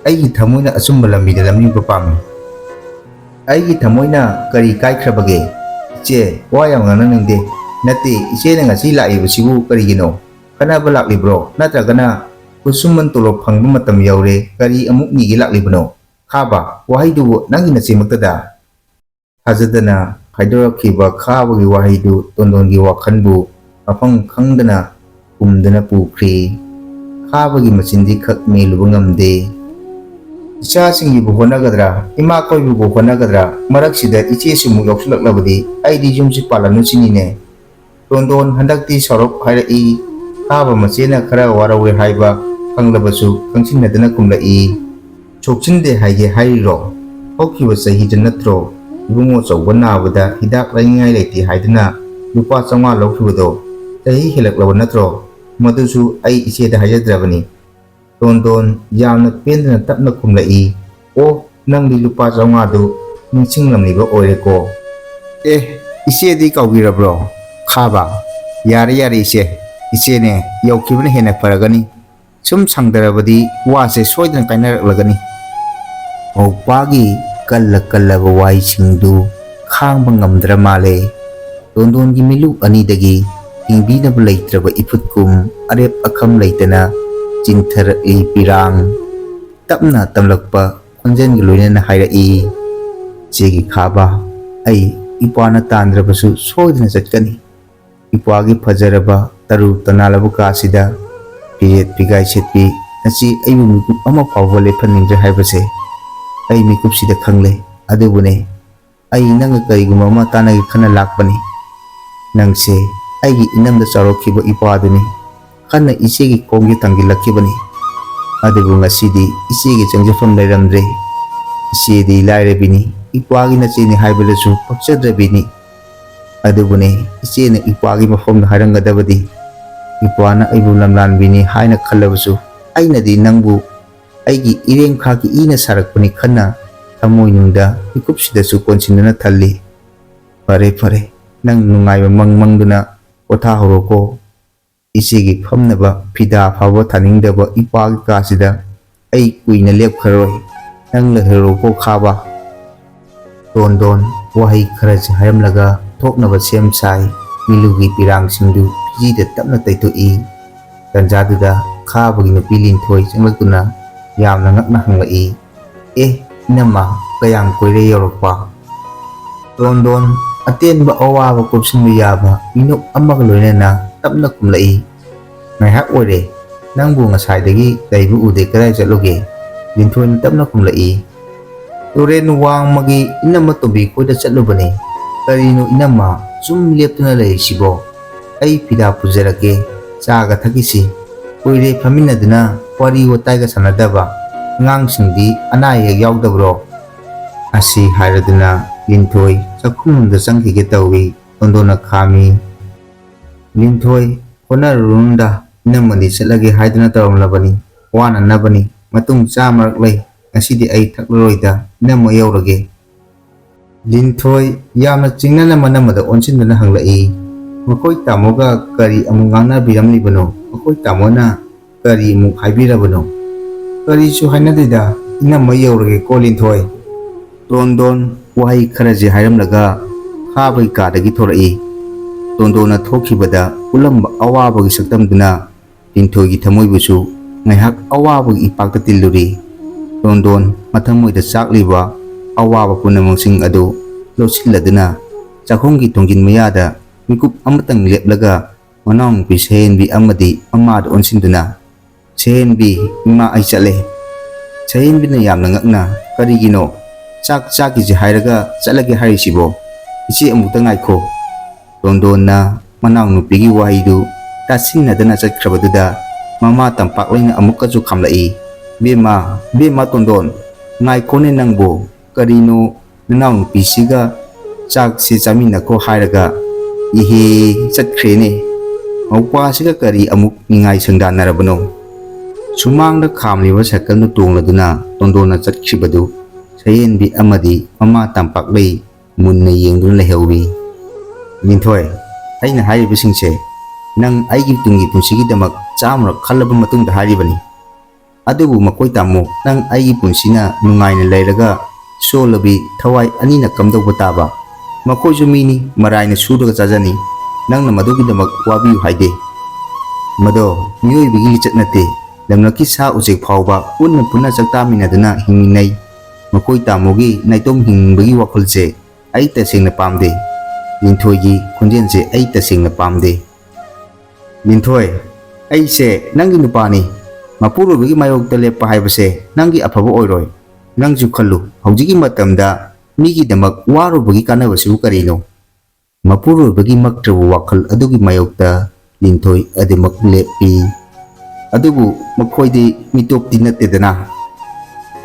ꯑꯩꯒꯤ ꯊꯃꯣꯏꯅ ꯑꯆꯨꯝꯕ ꯂꯝꯕꯤꯗ ꯂꯝꯖꯤꯡꯕ ꯄꯥꯝꯃꯤ꯫" ꯑꯩꯒꯤ ꯊꯃꯣꯏꯅ ꯀꯔꯤ ꯀꯥꯏꯈ꯭ꯔꯕꯒꯦ? ꯏꯆꯦ, ꯋꯥ ꯌꯥꯝ ꯉꯥꯡꯅꯅꯤꯡꯗꯦ꯫ ꯅꯠꯇꯦ, ꯏꯆꯦꯅ ꯉꯁꯤ ꯂꯥꯛꯏꯕꯁꯤꯕꯨ ꯀꯔꯤꯒꯤꯅꯣ? ꯈꯠꯅꯕ ꯂꯥꯛꯂꯤꯕ꯭ꯔꯣ? ꯅꯠꯇ꯭ꯔꯒꯅ ꯈꯨꯠꯁꯨꯃꯟ ꯇꯣꯂꯣꯞ ꯐꯪꯕ ꯃꯇꯝ ꯌꯧꯔꯦ, ꯀꯔꯤ ꯑꯃꯨꯛ ꯅꯤꯒꯦ ꯂꯥꯛꯂꯤꯕꯅꯣ? ꯈꯥꯕ, ꯋꯥꯍꯩꯗꯨꯕꯨ ꯅꯪꯒꯤ ꯅꯆꯦꯃꯛꯇꯗ? ꯊꯥꯖꯗꯅ ꯍꯥꯏꯗꯣꯔꯛꯈꯤꯕ ꯈꯥꯕꯒꯤ ꯋꯥꯍꯩꯗꯨ ꯇꯣꯟꯗꯣꯟꯒꯤ ꯋꯥꯈꯜꯕꯨ ꯃꯐꯝ ꯈꯪꯗꯅ ꯍꯨꯝꯗꯨꯅ ꯄꯨꯈ꯭ꯔꯦ꯫ ꯈꯥꯕꯒꯤ ꯃꯆꯤꯟꯗꯤ ꯈꯛ ꯃꯦꯜꯂꯨꯕ ꯉꯝꯗꯦ꯫ ꯏꯆꯥꯁꯤꯡꯒꯤꯕꯨ ꯍꯣꯠꯅꯒꯗ꯭ꯔꯥ, ꯏꯃꯥ ꯀꯣꯏꯕꯕꯨ ꯍꯣꯠꯅꯒꯗ꯭ꯔꯥ, ꯃꯔꯛꯁꯤꯗ ꯏꯆꯦꯁꯨ ꯑꯃꯨꯛ ꯌꯥꯎꯁꯤꯜꯂꯛꯂꯕꯗꯤ ꯑꯩꯗꯤ ꯌꯨꯝꯁꯤ ꯄꯥꯜꯂꯅꯨ ꯁꯤꯅꯤꯅꯦ꯫ ꯇꯣꯟꯗꯣꯟ ꯍꯟꯗꯛꯇꯤ ꯁꯥꯎꯔꯞ ꯍꯥꯏꯔꯛꯏ꯫ ꯈꯥꯕ ꯃꯆꯦꯅ ꯈꯔ ꯋꯥꯔꯧꯔꯦ ꯍꯥꯏꯕ ꯈꯪꯂꯕꯁꯨ ꯈꯪꯁꯤꯟꯅꯗꯅ ꯈꯨꯝꯂꯛꯏ꯫ ꯁꯣꯛꯆꯤꯟꯗꯦ ꯍꯥꯏꯒꯦ ꯍꯥꯏꯔꯤꯔꯣ? ꯍꯧꯈꯤꯕ ꯆꯍꯤꯗ ꯅꯠꯇ꯭ꯔꯣ ꯏꯕꯨꯡꯉꯣ ꯆꯧꯕ ꯅꯥꯕꯗ ꯍꯤꯗꯥꯛ ꯂꯩꯅꯤꯡꯉꯥꯏ ꯂꯩꯇꯦ ꯍꯥꯏꯗꯨꯅ ꯂꯨꯄꯥ ꯆꯥꯝꯃꯉꯥ ꯂꯧꯈꯤꯕꯗꯣ? ꯆꯍꯤ ꯍꯦꯜꯂꯛꯂꯕ ꯅꯠꯇ꯭ꯔꯣ? ꯃꯗꯨꯁꯨ ꯑꯩ ꯏꯆꯦꯗ ꯍꯥꯏꯖꯗ꯭ꯔꯕꯅꯤ꯫ ꯇꯣꯟꯗꯣꯟ ꯌꯥꯝꯅ ꯄꯦꯟꯗꯅ ꯇꯞꯅ ꯈꯨꯝꯂꯛꯏ, "ꯑꯣ, ꯅꯪꯗꯤ ꯂꯨꯄꯥ ꯆꯥꯝꯃꯉꯥꯗꯨ ꯅꯤꯡꯁꯤꯡꯂꯝꯂꯤꯕ ꯑꯣꯏꯔꯦꯀꯣ?" ꯑꯦ, ꯏꯆꯦꯗꯤ ꯀꯥꯎꯕꯤꯔꯕ꯭ꯔꯣ? ꯈꯥꯕ, ꯌꯥꯔꯦ ꯌꯥꯔꯦ ꯏꯆꯦ, ꯏꯆꯦꯅꯦ ꯌꯧꯈꯤꯕꯅ ꯍꯦꯟꯅ ꯐꯔꯒꯅꯤ꯫ ꯁꯨꯝ ꯁꯥꯡꯗꯔꯕꯗꯤ ꯋꯥꯁꯦ ꯁꯣꯏꯗꯅ ꯀꯥꯏꯅꯔꯛꯂꯒꯅꯤ꯫ ꯃꯧꯄꯥꯒꯤ ꯀꯜꯂ ꯀꯜꯂꯕ ꯋꯥꯍꯩꯁꯤꯡꯗꯨ ꯈꯥꯡꯕ ꯉꯝꯗ꯭ꯔ ꯃꯥꯜꯂꯦ꯫ ꯇꯣꯟꯗꯣꯟꯒꯤ ꯃꯤꯠꯂꯨ ꯑꯅꯤꯗꯒꯤ ꯍꯤꯡꯕꯤꯅꯕ ꯂꯩꯇ꯭ꯔꯕ ꯏꯐꯨꯠꯀꯨꯝ ꯑꯔꯦꯞ ꯑꯈꯝ ꯂꯩꯇꯅ ꯆꯤꯟꯊꯔꯛꯂꯤ ꯄꯤꯔꯥꯡ꯫ ꯇꯞꯅ ꯇꯝꯂꯛꯄ ꯈꯣꯟꯖꯦꯜꯒ ꯂꯣꯏꯅꯅ ꯍꯥꯏꯔꯛꯏ, "ꯏꯆꯦꯒꯤ ꯈꯥꯕ, ꯑꯩ ꯏꯄꯥꯅ ꯇꯥꯟꯗ꯭ꯔꯕꯁꯨ ꯁꯣꯏꯗꯅ ꯆꯠꯀꯅꯤ꯫ ꯏꯄꯥꯒꯤ ꯐꯖꯔꯕ ꯇꯔꯨ ꯇꯅꯥꯜꯂꯕ ꯀꯥꯁꯤꯗ ꯐꯤꯖꯦꯠ ꯐꯤꯒꯥꯏ ꯁꯦꯠꯄꯤ ꯅꯆꯦ ꯑꯩꯕꯨ ꯃꯤꯀꯨꯞ ꯑꯃ ꯐꯥꯎꯕ ꯂꯦꯞꯍꯟꯅꯤꯡꯗ꯭ꯔꯦ ꯍꯥꯏꯕꯁꯦ ꯑꯩ ꯃꯤꯀꯨꯞꯁꯤꯗ ꯈꯪꯂꯦ꯫ ꯑꯗꯨꯕꯨꯅꯦ, ꯑꯩ ꯅꯪꯒ ꯀꯔꯤꯒꯨꯝꯕ ꯑꯃ ꯇꯥꯟꯅꯒꯦ ꯈꯟꯅ ꯂꯥꯛꯄꯅꯤ꯫ ꯅꯪꯁꯦ ꯑꯩꯒꯤ ꯏꯅꯝꯗ ꯆꯥꯎꯔꯛꯈꯤꯕ ꯏꯄꯥꯗꯨꯅꯤ꯫ ꯍꯟꯅ ꯏꯆꯦꯒꯤ ꯈꯣꯡꯁꯦ ꯊꯥꯡꯖꯤꯜꯂꯛꯈꯤꯕꯅꯤ꯫ ꯑꯗꯨꯕꯨ ꯉꯁꯤꯗꯤ ꯏꯆꯦꯒꯤ ꯆꯪꯖꯐꯝ ꯂꯩꯔꯝꯗ꯭ꯔꯦ꯫ ꯏꯆꯦꯗꯤ ꯂꯥꯏꯔꯕꯤꯅꯤ, ꯏꯄꯥꯒꯤ ꯅꯆꯦꯅꯤ ꯍꯥꯏꯕꯗꯁꯨ ꯄꯛꯆꯗ꯭ꯔꯕꯤꯅꯤ꯫ ꯑꯗꯨꯕꯨꯅꯦ, ꯏꯆꯦꯅ ꯏꯄꯥꯒꯤ ꯃꯐꯝꯗ ꯍꯥꯏꯔꯝꯒꯗꯕꯗꯤ꯫ ꯏꯄꯥꯅ ꯑꯩꯕꯨ ꯂꯝꯂꯥꯟꯕꯤꯅꯤ ꯍꯥꯏꯅ ꯈꯜꯂꯕꯁꯨ ꯑꯩꯅꯗꯤ ꯅꯪꯕꯨ ꯑꯩꯒꯤ ꯏꯔꯦꯡꯈꯥꯒꯤ ꯏꯅ ꯁꯥꯔꯛꯄꯅꯤ ꯈꯟꯅ ꯊꯃꯣꯏꯅꯨꯡꯗ ꯃꯤꯀꯨꯞꯁꯤꯗꯁꯨ ꯀꯣꯟꯁꯤꯟꯗꯨꯅ ꯊꯜꯂꯤ꯫ ꯐꯔꯦ, ꯐꯔꯦ, ꯅꯪ ꯅꯨꯡꯉꯥꯏꯕ ꯃꯪ ꯃꯪꯗꯨꯅ ꯄꯣꯊꯥꯍꯧꯔꯣꯀꯣ꯫ ꯏꯆꯦꯒꯤ ꯐꯝꯅꯕ ꯐꯤꯗꯥ ꯐꯥꯎꯕ ꯊꯥꯅꯤꯡꯗꯕ ꯏꯄꯥꯒꯤ ꯀꯥꯁꯤꯗ ꯑꯩ ꯀꯨꯏꯅ ꯂꯦꯞꯈ꯭ꯔꯔꯣꯏ꯫ ꯅꯪ ꯂꯩꯍꯧꯔꯣꯀꯣ ꯈꯥꯕ꯫ ꯇꯣꯟꯗꯣꯟ ꯋꯥꯍꯩ ꯈꯔꯁꯤ ꯍꯥꯏꯔꯝꯂꯒ ꯊꯣꯛꯅꯕ ꯁꯦꯝ ꯁꯥꯏ꯫ ꯃꯤꯂꯨꯒꯤ ꯄꯤꯔꯥꯡꯁꯤꯡꯗꯨ ꯐꯤꯖꯤꯗ ꯇꯞꯅ ꯇꯩꯊꯣꯛꯏ꯫ ꯇꯟꯖꯥꯗꯨꯗ ꯈꯥꯕꯒꯤ ꯅꯨꯄꯤ ꯂꯤꯟꯊꯣꯏ ꯆꯪꯂꯛꯇꯨꯅ ꯌꯥꯝꯅ ꯉꯛꯅ ꯍꯪꯂꯛꯏ, "ꯑꯦ, ꯏꯅꯝꯃ, ꯀꯌꯥꯝ ꯀꯨꯏꯔꯦ ꯌꯧꯔꯛꯄ?" ꯇꯣꯟꯗꯣꯟ ꯑꯇꯦꯟꯕ ꯑꯋꯥꯕ ꯀꯨꯞꯁꯤꯟꯕ ꯌꯥꯕ ꯃꯤꯅꯣꯛ ꯑꯃꯒ ꯂꯣꯏꯅꯅ ꯇꯞꯅ ꯈꯨꯝꯂꯛꯏ, "ꯉꯥꯏꯍꯥꯛ ꯑꯣꯏꯔꯦ꯫ ꯅꯪꯕꯨ ꯉꯁꯥꯏꯗꯒꯤ ꯂꯩꯕ ꯎꯗꯦ, ꯀꯗꯥꯏ ꯆꯠꯂꯨꯒꯦ?" ꯂꯤꯟꯊꯣꯏꯅ ꯇꯞꯅ ꯈꯨꯝꯂꯛꯏ, "ꯇꯨꯔꯦꯟ ꯋꯥꯡꯃꯒꯤ ꯏꯅꯝꯃ ꯇꯣꯝꯕꯤ ꯈꯣꯏꯗ ꯆꯠꯂꯨꯕꯅꯦ꯫ ꯀꯔꯤꯅꯣ ꯏꯅꯝꯃ ꯁꯨꯝ ꯂꯦꯞꯇꯨꯅ ꯂꯩꯔꯤꯁꯤꯕꯣ? ꯑꯩ ꯐꯤꯗꯥ ꯄꯨꯖꯔꯛꯀꯦ, ꯆꯥꯒ ꯊꯛꯈꯤꯁꯤ꯫ ꯀꯨꯏꯔꯦ ꯐꯝꯃꯤꯟꯅꯗꯨꯅ ꯋꯥꯔꯤ ꯋꯥꯇꯥꯏꯒ ꯁꯥꯟꯅꯗꯕ꯫ ꯑꯉꯥꯡꯁꯤꯡꯗꯤ ꯑꯅꯥ ꯑꯌꯦꯛ ꯌꯥꯎꯗꯕ꯭ꯔꯣ?" ꯑꯁꯤ ꯍꯥꯏꯔꯗꯨꯅ ꯂꯤꯟꯊꯣꯏ ꯆꯥꯛꯈꯨꯝꯂꯣꯝꯗ ꯆꯪꯈꯤꯒꯦ ꯇꯧꯏ꯫ ꯇꯣꯟꯗꯣꯟꯅ ꯈꯥꯝꯃꯤ꯫ "ꯂꯤꯟꯊꯣꯏ, ꯍꯣꯠꯅꯔꯨꯔꯅꯨꯗ, ꯏꯅꯝꯃꯗꯤ ꯆꯠꯂꯒꯦ ꯍꯥꯏꯗꯨꯅ ꯇꯧꯔꯝꯂꯕꯅꯤ꯫ ꯋꯥꯅꯅꯕꯅꯤ꯫ ꯃꯇꯨꯡ ꯆꯥꯃꯔꯛ ꯂꯩ꯫ ꯉꯁꯤꯗꯤ ꯑꯩ ꯊꯛꯂꯔꯣꯏꯗ, ꯏꯅꯝꯃ ꯌꯧꯔꯒꯦ꯫" ꯂꯤꯟꯊꯣꯏ ꯌꯥꯝꯅ ꯆꯤꯡꯅꯅ ꯃꯅꯝꯃꯗ ꯑꯣꯟꯁꯤꯟꯗꯨꯅ ꯍꯪꯂꯛꯏ, "ꯃꯈꯣꯏ ꯇꯥꯃꯣꯒ ꯀꯔꯤ ꯑꯃꯨꯛ ꯉꯥꯡꯅꯕꯤꯔꯝꯂꯤꯕꯅꯣ? ꯃꯈꯣꯏ ꯇꯥꯃꯣꯅ ꯀꯔꯤ ꯑꯃꯨꯛ ꯍꯥꯏꯕꯤꯔꯕꯅꯣ?" "ꯀꯔꯤꯁꯨ ꯍꯥꯏꯅꯗꯦꯗ, ꯏꯅꯝꯃ ꯌꯧꯔꯒꯦꯀꯣ, ꯂꯤꯟꯊꯣꯏ꯫" ꯇꯣꯟꯗꯣꯟ ꯋꯥꯍꯩ ꯈꯔꯁꯤ ꯍꯥꯏꯔꯝꯂꯒ ꯈꯥꯕꯒꯤ ꯀꯥꯗꯒꯤ ꯊꯣꯔꯛꯏ꯫ ꯇꯣꯟꯗꯣꯟꯅ ꯊꯣꯛꯈꯤꯕꯗ ꯎꯠꯂꯝꯕ ꯑꯋꯥꯕꯒꯤ ꯁꯛꯇꯝꯗꯨꯅ ꯂꯤꯟꯊꯣꯏꯒꯤ ꯊꯃꯣꯏꯕꯨꯁꯨ ꯉꯥꯏꯍꯥꯛ ꯑꯋꯥꯕꯒꯤ ꯏꯄꯥꯛꯇ ꯇꯤꯜꯂꯨꯔꯤ꯫ ꯇꯣꯟꯗꯣꯟ ꯃꯊꯃꯣꯏꯗ ꯆꯥꯛꯂꯤꯕ ꯑꯋꯥꯕ ꯄꯨꯝꯅꯃꯛꯁꯤꯡ ꯑꯗꯨ ꯂꯧꯁꯤꯜꯂꯗꯨꯅ ꯆꯥꯛꯈꯨꯝꯒꯤ ꯊꯣꯡꯖꯤꯟ ꯃꯌꯥꯗ ꯃꯤꯀꯨꯞ ꯑꯃꯇꯪ ꯂꯦꯞꯂꯒ ꯃꯅꯥꯎꯅꯨꯄꯤ ꯁꯍꯦꯟꯕꯤ ꯑꯃꯗꯤ ꯃꯃꯥꯗ ꯑꯣꯟꯁꯤꯟꯗꯨꯅ, "ꯁꯍꯦꯟꯕꯤ, ꯏꯃꯥ, ꯑꯩ ꯆꯠꯂꯦ꯫" ꯁꯍꯦꯟꯕꯤꯅ ꯌꯥꯝꯅ ꯉꯛꯅ, "ꯀꯔꯤꯒꯤꯅꯣ? ꯆꯥꯛ ꯆꯥꯈꯤꯁꯤ ꯍꯥꯏꯔꯒ ꯆꯠꯂꯒꯦ ꯍꯥꯏꯔꯤꯁꯤꯕꯣ? ꯏꯆꯦ, ꯑꯃꯨꯛꯇ ꯉꯥꯏꯈꯣ꯫" ꯇꯣꯟꯗꯣꯟꯅ ꯃꯅꯥꯎꯅꯨꯄꯤꯒꯤ ꯋꯥꯍꯩꯗꯨ ꯇꯥꯁꯤꯟꯅꯗꯅ ꯆꯠꯈ꯭ꯔꯕꯗꯨꯗ ꯃꯃꯥ ꯇꯝꯄꯥꯛꯂꯩꯅ ꯑꯃꯨꯛꯀꯁꯨ ꯈꯥꯝꯂꯛꯏ, "ꯕꯦꯝꯃ, ꯕꯦꯝꯃ ꯇꯣꯟꯗꯣꯟ, ꯉꯥꯏꯈꯣꯅꯦ ꯅꯪꯕꯨ, ꯀꯔꯤꯅꯣ ꯅꯅꯥꯎꯅꯨꯄꯤꯁꯤꯒ ꯆꯥꯛꯁꯤ ꯆꯥꯃꯤꯟꯅꯈꯣ ꯍꯥꯏꯔꯒ ꯏꯍꯦ ꯆꯠꯈ꯭ꯔꯦꯅꯦ꯫ ꯃꯧꯄ꯭ꯋꯥꯁꯤꯒ ꯀꯔꯤ ꯑꯃꯨꯛ ꯅꯤꯡꯉꯥꯏ ꯁꯪꯗꯥꯟꯅꯔꯕꯅꯣ?" ꯁꯨꯃꯥꯡꯗ ꯈꯥꯝꯂꯤꯕ ꯁꯥꯏꯀꯜꯗꯨ ꯇꯣꯡꯂꯗꯨꯅ ꯇꯣꯟꯗꯣꯟꯅ ꯆꯠꯈꯤꯕꯗꯨ ꯁꯍꯦꯟꯕꯤ ꯑꯃꯗꯤ ꯃꯃꯥ ꯇꯝꯄꯥꯛꯂꯩ ꯃꯨꯟꯅ ꯌꯦꯡꯗꯨꯅ ꯂꯩꯍꯧꯏ꯫ "ꯂꯤꯟꯊꯣꯏ, ꯑꯩꯅ ꯍꯥꯏꯔꯤꯕꯁꯤꯡꯁꯦ ꯅꯪ ꯑꯩꯒꯤ ꯇꯨꯡꯒꯤ ꯄꯨꯟꯁꯤꯒꯤꯗꯃꯛ ꯆꯥꯝꯃꯔꯛ ꯈꯜꯂꯕ ꯃꯇꯨꯡꯗ ꯍꯥꯏꯔꯤꯕꯅꯤ꯫ ꯑꯗꯨꯕꯨ ꯃꯈꯣꯏ ꯇꯥꯃꯣ, ꯅꯪ ꯑꯩꯒꯤ ꯄꯨꯟꯁꯤꯅ ꯅꯨꯡꯉꯥꯏꯅ ꯂꯩꯔꯒ ꯁꯣꯜꯂꯕꯤ ꯊꯋꯥꯏ ꯑꯅꯤꯅ ꯀꯝꯗꯧꯕ ꯇꯥꯕ? ꯃꯈꯣꯏꯁꯨ ꯃꯤꯅꯤ, ꯃꯔꯥꯏꯅ ꯁꯨꯔꯒ ꯆꯥꯖꯅꯤ꯫ ꯅꯪꯅ ꯃꯗꯨꯒꯤꯗꯃꯛ ꯋꯥꯕꯤꯌꯨ ꯍꯥꯏꯗꯦ꯫ ꯃꯗꯣ ꯃꯤꯑꯣꯏꯕꯒꯤ ꯂꯤꯆꯠ ꯅꯠꯇꯦ꯫ ꯂꯝꯂꯛꯀꯤ ꯁꯥ ꯎꯆꯦꯛ ꯐꯥꯎꯕ ꯄꯨꯟꯅ ꯄꯨꯟꯅ ꯆꯥꯛꯇꯥꯃꯤꯟꯅꯗꯨꯅ ꯍꯤꯡꯃꯤꯟꯅꯩ꯫ ꯃꯈꯣꯏ ꯇꯥꯃꯣꯒꯤ ꯅꯥꯏꯇꯣꯝ ꯍꯤꯡꯕꯒꯤ ꯋꯥꯈꯜꯁꯦ ꯑꯩ ꯇꯁꯦꯡꯅ ꯄꯥꯝꯗꯦ꯫ ꯂꯤꯟꯊꯣꯏꯒꯤ ꯈꯣꯟꯖꯦꯜꯁꯦ ꯑꯩ ꯇꯁꯦꯡꯅ ꯄꯥꯝꯗꯦ꯫ ꯂꯤꯟꯊꯣꯏ, ꯑꯩꯁꯦ ꯅꯪꯒꯤ ꯅꯨꯄꯥꯅꯤ꯫ ꯃꯄꯨꯔꯣꯏꯕꯒꯤ ꯃꯥꯌꯣꯛꯇ ꯂꯦꯞꯄ ꯍꯥꯏꯕꯁꯦ ꯅꯪꯒꯤ ꯑꯐꯕ ꯑꯣꯏꯔꯣꯏ꯫ ꯅꯪꯁꯨ ꯈꯜꯂꯨ, ꯍꯧꯖꯤꯛꯀꯤ ꯃꯇꯝꯗ ꯃꯤꯒꯤꯗꯃꯛ ꯋꯥꯔꯨꯕꯒꯤ ꯀꯥꯟꯅꯕꯁꯤꯕꯨ ꯀꯔꯤꯅꯣ? ꯃꯄꯨꯔꯣꯏꯕꯒꯤ ꯃꯛꯇ꯭ꯔꯕ ꯋꯥꯈꯜ ꯑꯗꯨꯒꯤ ꯃꯥꯌꯣꯛꯇ ꯂꯤꯟꯊꯣꯏ ꯑꯗꯨꯃꯛ ꯂꯦꯞꯄꯤ꯫ ꯑꯗꯨꯕꯨ ꯃꯈꯣꯏꯗꯤ ꯃꯤꯇꯣꯞꯇꯤ ꯅꯠꯇꯦꯗꯅ꯫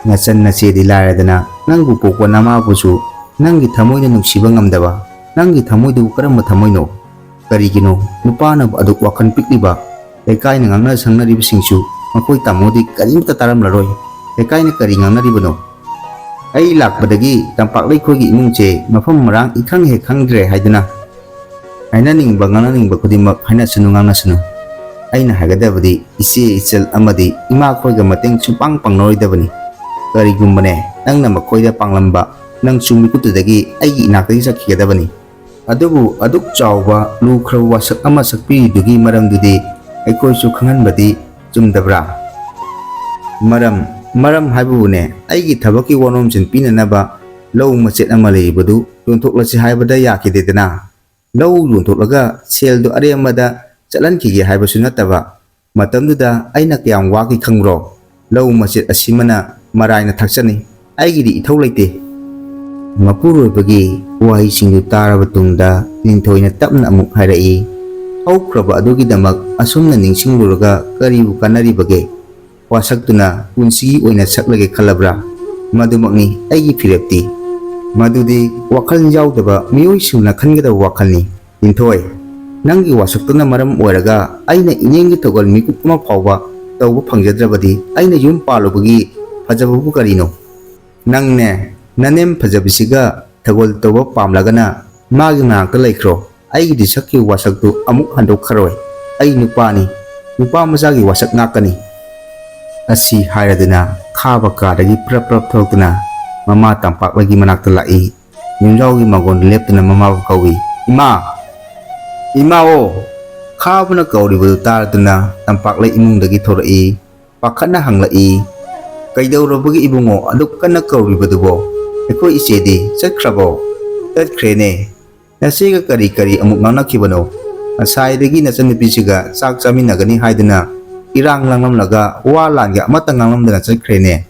ꯅꯆꯟ ꯅꯆꯦꯗꯤ ꯂꯥꯏꯔꯗꯅ, ꯅꯪꯕꯨ ꯄꯣꯛꯄ ꯅꯃꯥꯕꯨꯁꯨ ꯅꯪꯒꯤ ꯊꯃꯣꯏꯅ ꯅꯨꯡꯁꯤꯕ ꯉꯝꯗꯕ, ꯅꯪꯒꯤ ꯊꯃꯣꯏꯗꯨꯕꯨ ꯀꯔꯝꯕ ꯊꯃꯣꯏꯅꯣ? ꯀꯔꯤꯒꯤꯅꯣ ꯅꯨꯄꯥꯅꯕꯨ ꯑꯗꯨꯛ ꯋꯥꯈꯜ ꯄꯤꯛꯂꯤꯕ? ꯂꯩꯀꯥꯏꯅ ꯉꯥꯡꯅ ꯁꯪꯅꯔꯤꯕꯁꯤꯡꯁꯨ ꯃꯈꯣꯏ ꯇꯥꯃꯣꯗꯤ ꯀꯔꯤꯝꯇ ꯇꯥꯔꯝꯂꯔꯣꯏ꯫ ꯂꯩꯀꯥꯏꯅ ꯀꯔꯤ ꯉꯥꯡꯅꯔꯤꯕꯅꯣ? ꯑꯩ ꯂꯥꯛꯄꯗꯒꯤ ꯇꯝꯄꯥꯛ ꯂꯩꯈꯣꯏꯒꯤ ꯏꯃꯨꯡꯁꯦ ꯃꯐꯝ ꯃꯔꯥꯡ ꯏꯈꯪ ꯍꯦꯛ ꯈꯪꯗ꯭ꯔꯦ ꯍꯥꯏꯗꯨꯅ ꯍꯥꯏꯅꯅꯤꯡꯕ ꯉꯥꯡꯅꯅꯤꯡꯕ ꯈꯨꯗꯤꯡꯃꯛ ꯍꯥꯏꯅꯁꯅꯨ ꯉꯥꯡꯅꯁꯅꯨ꯫ ꯑꯩꯅ ꯍꯥꯏꯒꯗꯕꯗꯤ ꯏꯆꯦ ꯏꯆꯜ ꯑꯃꯗꯤ ꯏꯃꯥꯈꯣꯏꯒ ꯃꯇꯦꯡ ꯁꯨꯡꯄꯥꯡ ꯄꯥꯡꯅꯔꯣꯏꯗꯕꯅꯤ꯫ ꯀꯔꯤꯒꯨꯝꯕꯅꯦ ꯅꯪꯅ ꯃꯈꯣꯏꯗ ꯄꯥꯡꯂꯝꯕ ꯅꯪꯁꯨ ꯃꯤꯀꯨꯞꯇꯨꯗꯒꯤ ꯑꯩꯒꯤ ꯏꯅꯥꯛꯇꯒꯤ ꯆꯠꯈꯤꯒꯗꯕꯅꯤ꯫ ꯑꯗꯨꯕꯨ ꯑꯗꯨꯛ ꯆꯥꯎꯕ ꯂꯨꯈ꯭ꯔꯕ ꯋꯥꯁꯛ ꯑꯃ ꯁꯛꯄꯤꯔꯤꯗꯨꯒꯤ ꯃꯔꯝꯗꯨꯗꯤ ꯑꯩꯈꯣꯏꯁꯨ ꯈꯪꯍꯟꯕꯗꯤ ꯆꯨꯝꯗꯕ꯭ꯔꯥ? ꯃꯔꯝ, ꯃꯔꯝ ꯍꯥꯏꯕꯕꯨꯅꯦ, ꯑꯩꯒꯤ ꯊꯕꯛꯀꯤ ꯋꯥꯅꯣꯝꯁꯤꯟ ꯄꯤꯅꯅꯕ ꯂꯧ ꯃꯆꯦꯠ ꯑꯃ ꯂꯩꯔꯤꯕꯗꯨ ꯌꯣꯟꯊꯣꯛꯂꯁꯤ ꯍꯥꯏꯕꯗ ꯌꯥꯈꯤꯗꯦꯗꯅ꯫ ꯂꯧ ꯌꯣꯟꯊꯣꯛꯂꯒ ꯁꯦꯜꯗꯨ ꯑꯔꯦꯝꯕꯗ ꯆꯠꯍꯟꯈꯤꯒꯦ ꯍꯥꯏꯕꯁꯨ ꯅꯠꯇꯕ, ꯃꯇꯝꯗꯨꯗ ꯑꯩꯅ ꯀꯌꯥꯝ ꯋꯥꯈꯤ ꯈꯪꯕ꯭ꯔꯣ? ꯂꯧ ꯃꯆꯦꯠ ꯑꯁꯤꯃꯅ ꯃꯔꯥꯏꯅ ꯊꯥꯛꯆꯅꯤ꯫ ꯑꯩꯒꯤꯗꯤ ꯏꯊꯧ ꯂꯩꯇꯦ꯫ ꯃꯄꯨꯔꯣꯏꯕꯒꯤ ꯋꯥꯍꯩꯁꯤꯡꯗꯨ ꯇꯥꯔꯕ ꯇꯨꯡꯗ ꯂꯤꯟꯊꯣꯏꯅ ꯇꯞꯅ ꯑꯃꯨꯛ ꯍꯥꯏꯔꯛꯏ, "ꯍꯧꯈ꯭ꯔꯕ ꯑꯗꯨꯒꯤꯗꯃꯛ ꯑꯁꯨꯝꯅ ꯅꯤꯡꯁꯤꯡꯂꯨꯔꯒ ꯀꯔꯤꯕꯨ ꯀꯥꯟꯅꯔꯤꯕꯒꯦ? ꯋꯥꯁꯛꯇꯨꯅ ꯄꯨꯟꯁꯤꯒꯤ ꯑꯣꯏꯅ ꯁꯛꯂꯒꯦ ꯈꯜꯂꯕ꯭ꯔꯥ? ꯃꯗꯨꯃꯛꯅꯤ ꯑꯩꯒꯤ ꯐꯤꯔꯦꯞꯇꯤ꯫ ꯃꯗꯨꯗꯤ ꯋꯥꯈꯜ ꯌꯥꯎꯗꯕ ꯃꯤꯑꯣꯏꯁꯤꯡꯅ ꯈꯟꯒꯗꯕ ꯋꯥꯈꯜꯅꯤ꯫ ꯂꯤꯟꯊꯣꯏ, ꯅꯪꯒꯤ ꯋꯥꯁꯛꯇꯨꯅ ꯃꯔꯝ ꯑꯣꯏꯔꯒ ꯑꯩꯅ ꯏꯅꯦꯝꯒꯤ ꯊꯧꯒꯜ ꯃꯤꯀꯨꯞ ꯑꯃ ꯐꯥꯎꯕ ꯇꯧꯕ ꯐꯪꯖꯗ꯭ꯔꯕꯗꯤ ꯑꯩꯅ ꯌꯨꯝ ꯄꯥꯜꯂꯨꯕꯒꯤ ꯐꯖꯕꯕꯨ ꯀꯔꯤꯅꯣ? ꯅꯪꯅꯦ, ꯅꯅꯦꯝ ꯐꯖꯕꯤꯁꯤꯒ ꯊꯧꯒꯜ ꯇꯧꯕ ꯄꯥꯝꯂꯒꯅ ꯃꯥꯒꯤ ꯃꯅꯥꯛꯇ ꯂꯩꯈ꯭ꯔꯣ꯫ ꯑꯩꯒꯤꯗꯤ ꯁꯛꯈꯤꯕ ꯋꯥꯁꯛꯇꯨ ꯑꯃꯨꯛ ꯍꯟꯗꯣꯛꯈ꯭ꯔꯣꯏ꯫ ꯑꯩ ꯅꯨꯄꯥꯅꯤ, ꯅꯨꯄꯥ ꯃꯆꯥꯒꯤ ꯋꯥꯁꯛ ꯉꯥꯛꯀꯅꯤ꯫" ꯑꯁꯤ ꯍꯥꯏꯔꯗꯨꯅ ꯈꯥꯕ ꯀꯥꯗꯒꯤ ꯄ꯭ꯔꯞ ꯄ꯭ꯔꯞ ꯊꯣꯛꯇꯨꯅ ꯃꯃꯥ ꯇꯝꯄꯥꯛꯂꯩꯒꯤ ꯃꯅꯥꯛꯇ ꯂꯥꯛꯏ꯫ ꯌꯨꯝꯖꯥꯎꯒꯤ ꯃꯥꯡꯒꯣꯟꯗ ꯂꯦꯞꯇꯨꯅ ꯃꯃꯥꯕꯨ ꯀꯧꯏ꯫ "ꯏꯃꯥ! ꯏꯃꯥ ꯑꯣ!" ꯈꯥꯕꯅ ꯀꯧꯔꯤꯕꯗꯨ ꯇꯥꯔꯗꯨꯅ ꯇꯝꯄꯥꯛꯂꯩ ꯏꯃꯨꯡꯗꯒꯤ ꯊꯣꯔꯛꯏ꯫ ꯄꯥꯈꯠꯅ ꯍꯪꯂꯛꯏ, "ꯀꯩꯗꯧꯔꯕꯒꯦ ꯏꯕꯨꯡꯉꯣ, ꯑꯗꯨꯛ ꯀꯟꯅ ꯀꯧꯔꯤꯕꯗꯨꯕꯣ? ꯑꯩꯈꯣꯏ ꯏꯆꯦꯗꯤ ꯆꯠꯈ꯭ꯔꯕꯣ?" "ꯆꯠꯈ꯭ꯔꯦꯅꯦ꯫ ꯅꯆꯦꯒ ꯀꯔꯤ ꯀꯔꯤ ꯑꯃꯨꯛ ꯉꯥꯡꯅꯈꯤꯕꯅꯣ? ꯉꯁꯥꯏꯗꯒꯤ ꯅꯆꯟꯅꯨꯄꯤꯁꯤꯒ ꯆꯥꯛ ꯆꯥꯃꯤꯟꯅꯒꯅꯤ ꯍꯥꯏꯗꯨꯅ ꯏꯔꯥꯡ ꯂꯥꯡꯂꯝꯂꯒ ꯋꯥ ꯂꯥꯟꯒ ꯑꯃꯠꯇ ꯉꯥꯡꯂꯝꯗꯅ ꯆꯠꯈ꯭ꯔꯦꯅꯦ?"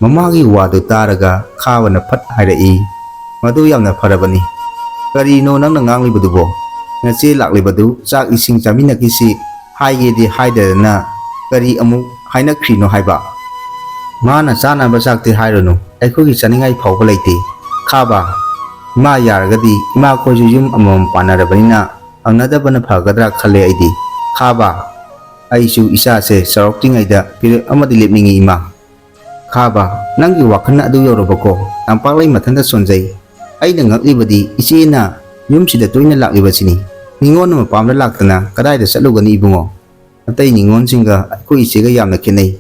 ꯃꯃꯥꯒꯤ ꯋꯥꯗꯨ ꯇꯥꯔꯒ ꯈꯥꯕꯅ ꯐꯠ ꯍꯥꯏꯔꯛꯏ, "ꯃꯗꯨ ꯌꯥꯝꯅ ꯐꯔꯕꯅꯤ꯫ ꯀꯔꯤꯅꯣ ꯅꯪꯅ ꯉꯥꯡꯂꯤꯕꯗꯨꯕꯣ? ꯅꯆꯦ ꯂꯥꯛꯂꯤꯕꯗꯨ ꯆꯥꯛ ꯏꯁꯤꯡ ꯆꯥꯃꯤꯟꯅꯈꯤꯁꯤ ꯍꯥꯏꯒꯦꯗꯤ ꯍꯥꯏꯗꯗꯅ ꯀꯔꯤ ꯑꯃꯨꯛ ꯍꯥꯏꯅꯈ꯭ꯔꯤꯅꯣ ꯍꯥꯏꯕ?" "ꯃꯥꯅ ꯆꯥꯅꯕ ꯆꯥꯛꯇꯤ ꯍꯥꯏꯔꯨꯅꯨ, ꯑꯩꯈꯣꯏꯒꯤ ꯆꯥꯅꯤꯡꯉꯥꯏ ꯐꯥꯎꯕ ꯂꯩꯇꯦ꯫ ꯈꯥꯕ, ꯏꯃꯥ ꯌꯥꯔꯒꯗꯤ ꯏꯃꯥꯈꯣꯏꯁꯨ ꯌꯨꯝ ꯑꯃꯃꯝ ꯄꯥꯟꯅꯔꯕꯅꯤꯅ ꯍꯪꯅꯗꯕꯅ ꯐꯒꯗ꯭ꯔꯥ ꯈꯜꯂꯦ ꯑꯩꯗꯤ꯫ ꯈꯥꯕ, ꯑꯩꯁꯨ ꯏꯆꯥꯁꯦ ꯆꯥꯎꯔꯛꯇ꯭ꯔꯤꯉꯩꯗ ꯐꯤꯔꯦꯞ ꯑꯃꯗꯤ ꯂꯦꯞꯅꯤꯡꯉꯤ ꯏꯃꯥ꯫" "ꯈꯥꯕ, ꯅꯪꯒꯤ ꯋꯥꯈꯜꯅ ꯑꯗꯨ ꯌꯧꯔꯕꯀꯣ? ꯇꯝꯄꯥꯛꯂꯩ ꯃꯊꯟꯇ ꯁꯣꯟꯖꯩ꯫ ꯑꯩꯅ ꯉꯛꯂꯤꯕꯗꯤ ꯏꯆꯦꯅ ꯌꯨꯝꯁꯤꯗ ꯇꯣꯏꯅ ꯂꯥꯛꯂꯤꯕꯁꯤꯅꯤ꯫ ꯅꯤꯉꯣꯜ ꯑꯃ ꯄꯥꯝꯅ ꯂꯥꯛꯇꯅ ꯀꯗꯥꯏꯗ ꯆꯠꯂꯨꯒꯅꯤ ꯏꯕꯨꯡꯉꯣ? ꯑꯇꯩ ꯅꯤꯉꯣꯜꯁꯤꯡꯒ ꯑꯩꯈꯣꯏ ꯏꯆꯦꯒ ꯌꯥꯝꯅ ꯈꯦꯠꯅꯩ꯫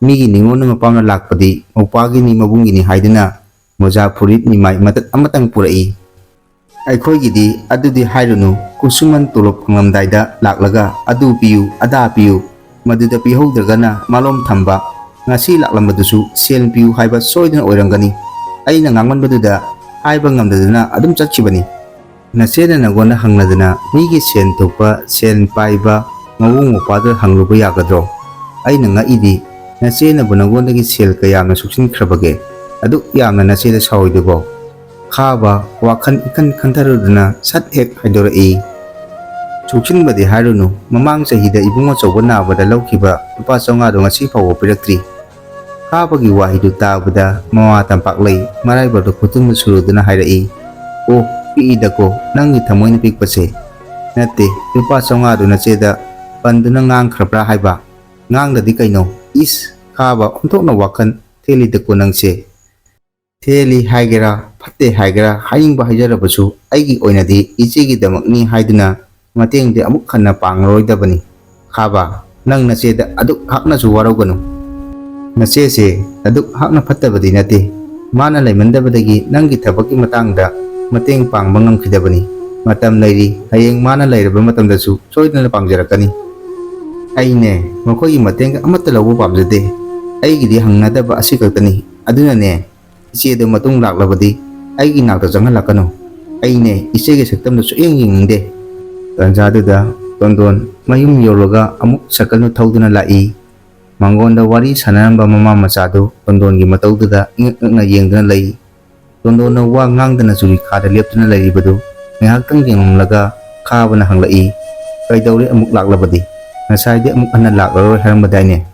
ꯃꯤꯒꯤ ꯅꯤꯉꯣꯜ ꯑꯃ ꯄꯥꯝꯅ ꯂꯥꯛꯄꯗꯤ ꯃꯧꯄꯥꯒꯤꯅꯤ ꯃꯕꯨꯡꯒꯤꯅꯤ ꯍꯥꯏꯗꯨꯅ ꯃꯣꯖꯥ ꯐꯨꯔꯤꯠ ꯅꯤꯃꯥꯏ ꯃꯇꯠ ꯑꯃꯇꯪ ꯄꯨꯔꯛꯏ꯫ ꯑꯩꯈꯣꯏꯒꯤꯗꯤ ꯑꯗꯨꯗꯤ ꯍꯥꯏꯔꯨꯅꯨ, ꯈꯨꯠꯁꯨꯃꯟ ꯇꯣꯂꯣꯞ ꯐꯪꯂꯝꯗꯥꯏꯗ ꯂꯥꯛꯂꯒ ꯑꯗꯨ ꯄꯤꯌꯨ, ꯑꯗꯥ ꯄꯤꯌꯨ, ꯃꯗꯨꯗ ꯄꯤꯍꯧꯗ꯭ꯔꯒꯅ ꯃꯥꯂꯣꯝ ꯊꯝꯕ, ꯉꯁꯤ ꯂꯥꯛꯂꯝꯕꯗꯨꯁꯨ ꯁꯦꯜ ꯄꯤꯌꯨ ꯍꯥꯏꯕ ꯁꯣꯏꯗꯅ ꯑꯣꯏꯔꯝꯒꯅꯤ꯫ ꯑꯩꯅ ꯉꯥꯡꯃꯟꯕꯗꯨꯗ ꯍꯥꯏꯕ ꯉꯝꯗꯗꯅ ꯑꯗꯨꯝ ꯆꯠꯈꯤꯕꯅꯤ꯫ ꯅꯆꯦꯅ ꯅꯉꯣꯟꯗ ꯍꯪꯂꯗꯅ ꯃꯤꯒꯤ ꯁꯦꯟ ꯊꯣꯛꯄ, ꯁꯦꯜ ꯄꯥꯏꯕ ꯃꯕꯨꯡ ꯃꯧꯄ꯭ꯋꯥꯗ ꯍꯪꯂꯨꯕ ꯌꯥꯒꯗ꯭ꯔꯣ? ꯑꯩꯅ ꯉꯛꯏꯗꯤ, ꯅꯆꯦꯅꯕꯨ ꯅꯉꯣꯟꯗꯒꯤ ꯁꯦꯜ ꯀꯌꯥꯝꯅ ꯁꯨꯞꯆꯤꯟꯈ꯭ꯔꯕꯒꯦ? ꯑꯗꯨꯛ ꯌꯥꯝꯅ ꯅꯆꯦꯗ ꯁꯥꯎꯏꯗꯨꯕꯣ?" ꯈꯥꯕ ꯋꯥꯈꯜ ꯏꯈꯟ ꯈꯟꯊꯔꯨꯗꯅ ꯁꯠ ꯍꯦꯛ ꯍꯥꯏꯗꯣꯔꯛꯏ, "ꯁꯨꯞꯆꯤꯟꯕꯗꯤ ꯍꯥꯏꯔꯨꯅꯨ, ꯃꯃꯥꯡ ꯆꯍꯤꯗ ꯏꯕꯨꯡ ꯑꯆꯧꯕ ꯅꯥꯕꯗ ꯂꯧꯈꯤꯕ ꯂꯨꯄꯥ ꯆꯥꯝꯃꯉꯥꯗꯣ ꯉꯁꯤ ꯐꯥꯎꯕ ꯄꯤꯔꯛꯇ꯭ꯔꯤ꯫" ꯈꯥꯕꯒꯤ ꯋꯥꯍꯩꯗꯨ ꯇꯥꯕꯗ ꯃꯃꯥ ꯇꯝꯄꯥꯛꯂꯩ ꯃꯔꯥꯏꯕꯛꯇ ꯈꯨꯇꯨꯝꯗ ꯁꯨꯔꯨꯗꯨꯅ ꯍꯥꯏꯔꯛꯏ, "ꯑꯣ, ꯄꯤꯛꯏꯗꯀꯣ ꯅꯪꯒꯤ ꯊꯃꯣꯏꯅ ꯄꯤꯛꯄꯁꯦ꯫ ꯅꯠꯇꯦ, ꯂꯨꯄꯥ ꯆꯥꯝꯃꯉꯥꯗꯨ ꯅꯆꯦꯗ ꯄꯟꯗꯨꯅ ꯉꯥꯡꯈ꯭ꯔꯕ꯭ꯔꯥ ꯍꯥꯏꯕ? ꯉꯥꯡꯗꯗꯤ ꯀꯩꯅꯣ? ꯏꯁ, ꯈꯥꯕ ꯑꯣꯟꯊꯣꯛꯅ ꯋꯥꯈꯜ ꯊꯦꯜꯂꯤꯗꯀꯣ ꯅꯪꯁꯦ꯫" ꯊꯦꯜꯂꯤ ꯍꯥꯏꯒꯦꯔꯥ, ꯐꯠꯇꯦ ꯍꯥꯏꯒꯦꯔꯥ, ꯍꯥꯏꯅꯤꯡꯕ ꯍꯥꯏꯖꯔꯕꯁꯨ ꯑꯩꯒꯤ ꯑꯣꯏꯅꯗꯤ ꯏꯆꯦꯒꯤꯗꯃꯛꯅꯤ ꯍꯥꯏꯗꯨꯅ ꯃꯇꯦꯡꯗꯤ ꯑꯃꯨꯛ ꯍꯟꯅ ꯄꯥꯡꯂꯔꯣꯏꯗꯕꯅꯤ꯫ ꯈꯥꯕ, ꯅꯪ ꯅꯆꯦꯗ ꯑꯗꯨꯛ ꯍꯥꯛꯅꯁꯨ ꯋꯥꯔꯧꯒꯅꯨ꯫ ꯅꯆꯦꯁꯦ ꯑꯗꯨꯛ ꯍꯥꯛꯅ ꯐꯠꯇꯕꯗꯤ ꯅꯠꯇꯦ꯫ ꯃꯥꯅ ꯂꯩꯃꯟꯗꯕꯗꯒꯤ ꯅꯪꯒꯤ ꯊꯕꯛꯀꯤ ꯃꯇꯥꯡꯗ ꯃꯇꯦꯡ ꯄꯥꯡꯕ ꯉꯝꯈꯤꯗꯕꯅꯤ꯫ ꯃꯇꯝ ꯂꯩꯔꯤ, ꯍꯌꯦꯡ ꯃꯥꯅ ꯂꯩꯔꯕ ꯃꯇꯝꯗꯁꯨ ꯁꯣꯏꯗꯅ ꯄꯥꯡꯖꯔꯛꯀꯅꯤ꯫ ꯑꯩꯅꯦ, ꯃꯈꯣꯏꯒꯤ ꯃꯇꯦꯡ ꯑꯃꯠꯇ ꯂꯧꯕ ꯄꯥꯝꯖꯗꯦ꯫ ꯑꯩꯒꯤꯗꯤ ꯍꯪꯅꯗꯕ ꯑꯁꯤ ꯈꯛꯇꯅꯤ꯫ ꯑꯗꯨꯅꯅꯦ, ꯏꯆꯦꯗꯨ ꯃꯇꯨꯡ ꯂꯥꯛꯂꯕꯗꯤ ꯑꯩꯒꯤ ꯅꯥꯛꯇ ꯆꯪꯍꯜꯂꯛꯀꯅꯨ꯫ ꯑꯩꯅꯦ, ꯏꯆꯦꯒꯤ ꯁꯛꯇꯝꯗ ꯁꯨꯛꯌꯦꯡ ꯌꯦꯡꯅꯤꯡꯗꯦ꯫ ꯇꯟꯖꯥꯗꯨꯗ ꯇꯣꯟꯗꯣꯟ ꯃꯌꯨꯝ ꯌꯧꯔꯒ ꯑꯃꯨꯛ ꯁꯥꯏꯀꯜꯗꯨ ꯊꯧꯗꯨꯅ ꯂꯥꯛꯏ꯫ ꯃꯥꯡꯒꯣꯟꯗ ꯋꯥꯔꯤ ꯁꯥꯟꯅꯔꯝꯕ ꯃꯃꯥ ꯃꯆꯥꯗꯨ ꯇꯣꯟꯗꯣꯟꯒꯤ ꯃꯇꯧꯗꯨꯗ ꯏꯉꯛ ꯉꯛꯅ ꯌꯦꯡꯗꯨꯅ ꯂꯩ꯫ ꯇꯣꯟꯗꯣꯟꯅ ꯋꯥ ꯉꯥꯡꯗꯅ ꯆꯨꯔꯤꯈꯥꯗ ꯂꯦꯞꯇꯨꯅ ꯂꯩꯔꯤꯕꯗꯨ ꯉꯥꯏꯍꯥꯛꯇꯪ ꯌꯦꯡꯂꯝꯂꯒ ꯈꯥꯕꯅ ꯍꯪꯂꯛꯏ, "ꯀꯩꯗꯧꯔꯦ ꯑꯃꯨꯛ ꯂꯥꯛꯂꯕꯗꯤ? ꯉꯁꯥꯏꯗꯤ ꯑꯃꯨꯛ ꯍꯟꯅ ꯂꯥꯛꯂꯔꯣꯏ ꯍꯥꯏꯔꯝꯕꯗꯥꯏꯅꯦ?"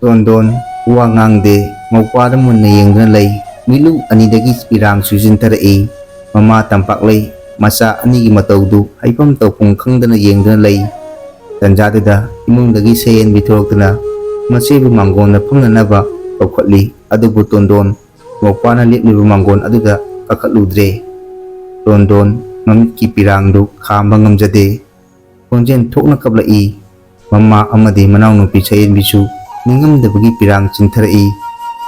ꯇꯣꯟꯗꯣꯟ ꯋꯥ ꯉꯥꯡꯗꯦ, ꯃꯧꯄ꯭ꯋꯥꯗ ꯃꯨꯟꯅ ꯌꯦꯡꯗꯨꯅ ꯂꯩ꯫ ꯃꯤꯠꯂꯨ ꯑꯅꯤꯗꯒꯤ ꯄꯤꯔꯥꯡꯁꯨ ꯆꯤꯟꯊꯔꯛꯏ꯫ ꯃꯃꯥ ꯇꯝꯄꯥꯛꯂꯩ ꯃꯆꯥ ꯑꯅꯤꯒꯤ ꯃꯇꯧꯗꯨ ꯍꯥꯏꯐꯝ ꯇꯧꯐꯝ ꯈꯪꯗꯅ ꯌꯦꯡꯗꯨꯅ ꯂꯩ꯫ ꯇꯟꯖꯥꯗꯨꯗ ꯏꯃꯨꯡꯗꯒꯤ ꯁꯌꯦꯟꯕꯤ ꯊꯣꯛꯂꯛꯇꯨꯅ ꯃꯆꯦꯕꯨ ꯃꯥꯡꯒꯣꯟꯗ ꯐꯝꯅꯅꯕ ꯀꯧꯈꯠꯂꯤ꯫ ꯑꯗꯨꯕꯨ ꯇꯣꯟꯗꯣꯟ ꯃꯧꯄ꯭ꯋꯥꯅ ꯂꯦꯞꯂꯤꯕ ꯃꯥꯡꯒꯣꯟ ꯑꯗꯨꯗ ꯀꯥꯈꯠꯂꯨꯗ꯭ꯔꯦ꯫ ꯇꯣꯟꯗꯣꯟ ꯃꯃꯤꯠꯀꯤ ꯄꯤꯔꯥꯡꯗꯨ ꯈꯥꯝꯕ ꯉꯝꯖꯗꯦ꯫ ꯈꯣꯟꯖꯦꯜ ꯊꯣꯛꯅ ꯀꯞꯂꯛꯏ꯫ ꯃꯃꯥ ꯑꯃꯗꯤ ꯃꯅꯥꯎꯅꯨꯄꯤ ꯁꯌꯦꯟꯕꯤꯁꯨ ꯅꯤꯡꯉꯝꯗꯕꯒꯤ ꯄꯤꯔꯥꯡ ꯆꯤꯟꯊꯔꯛꯏ꯫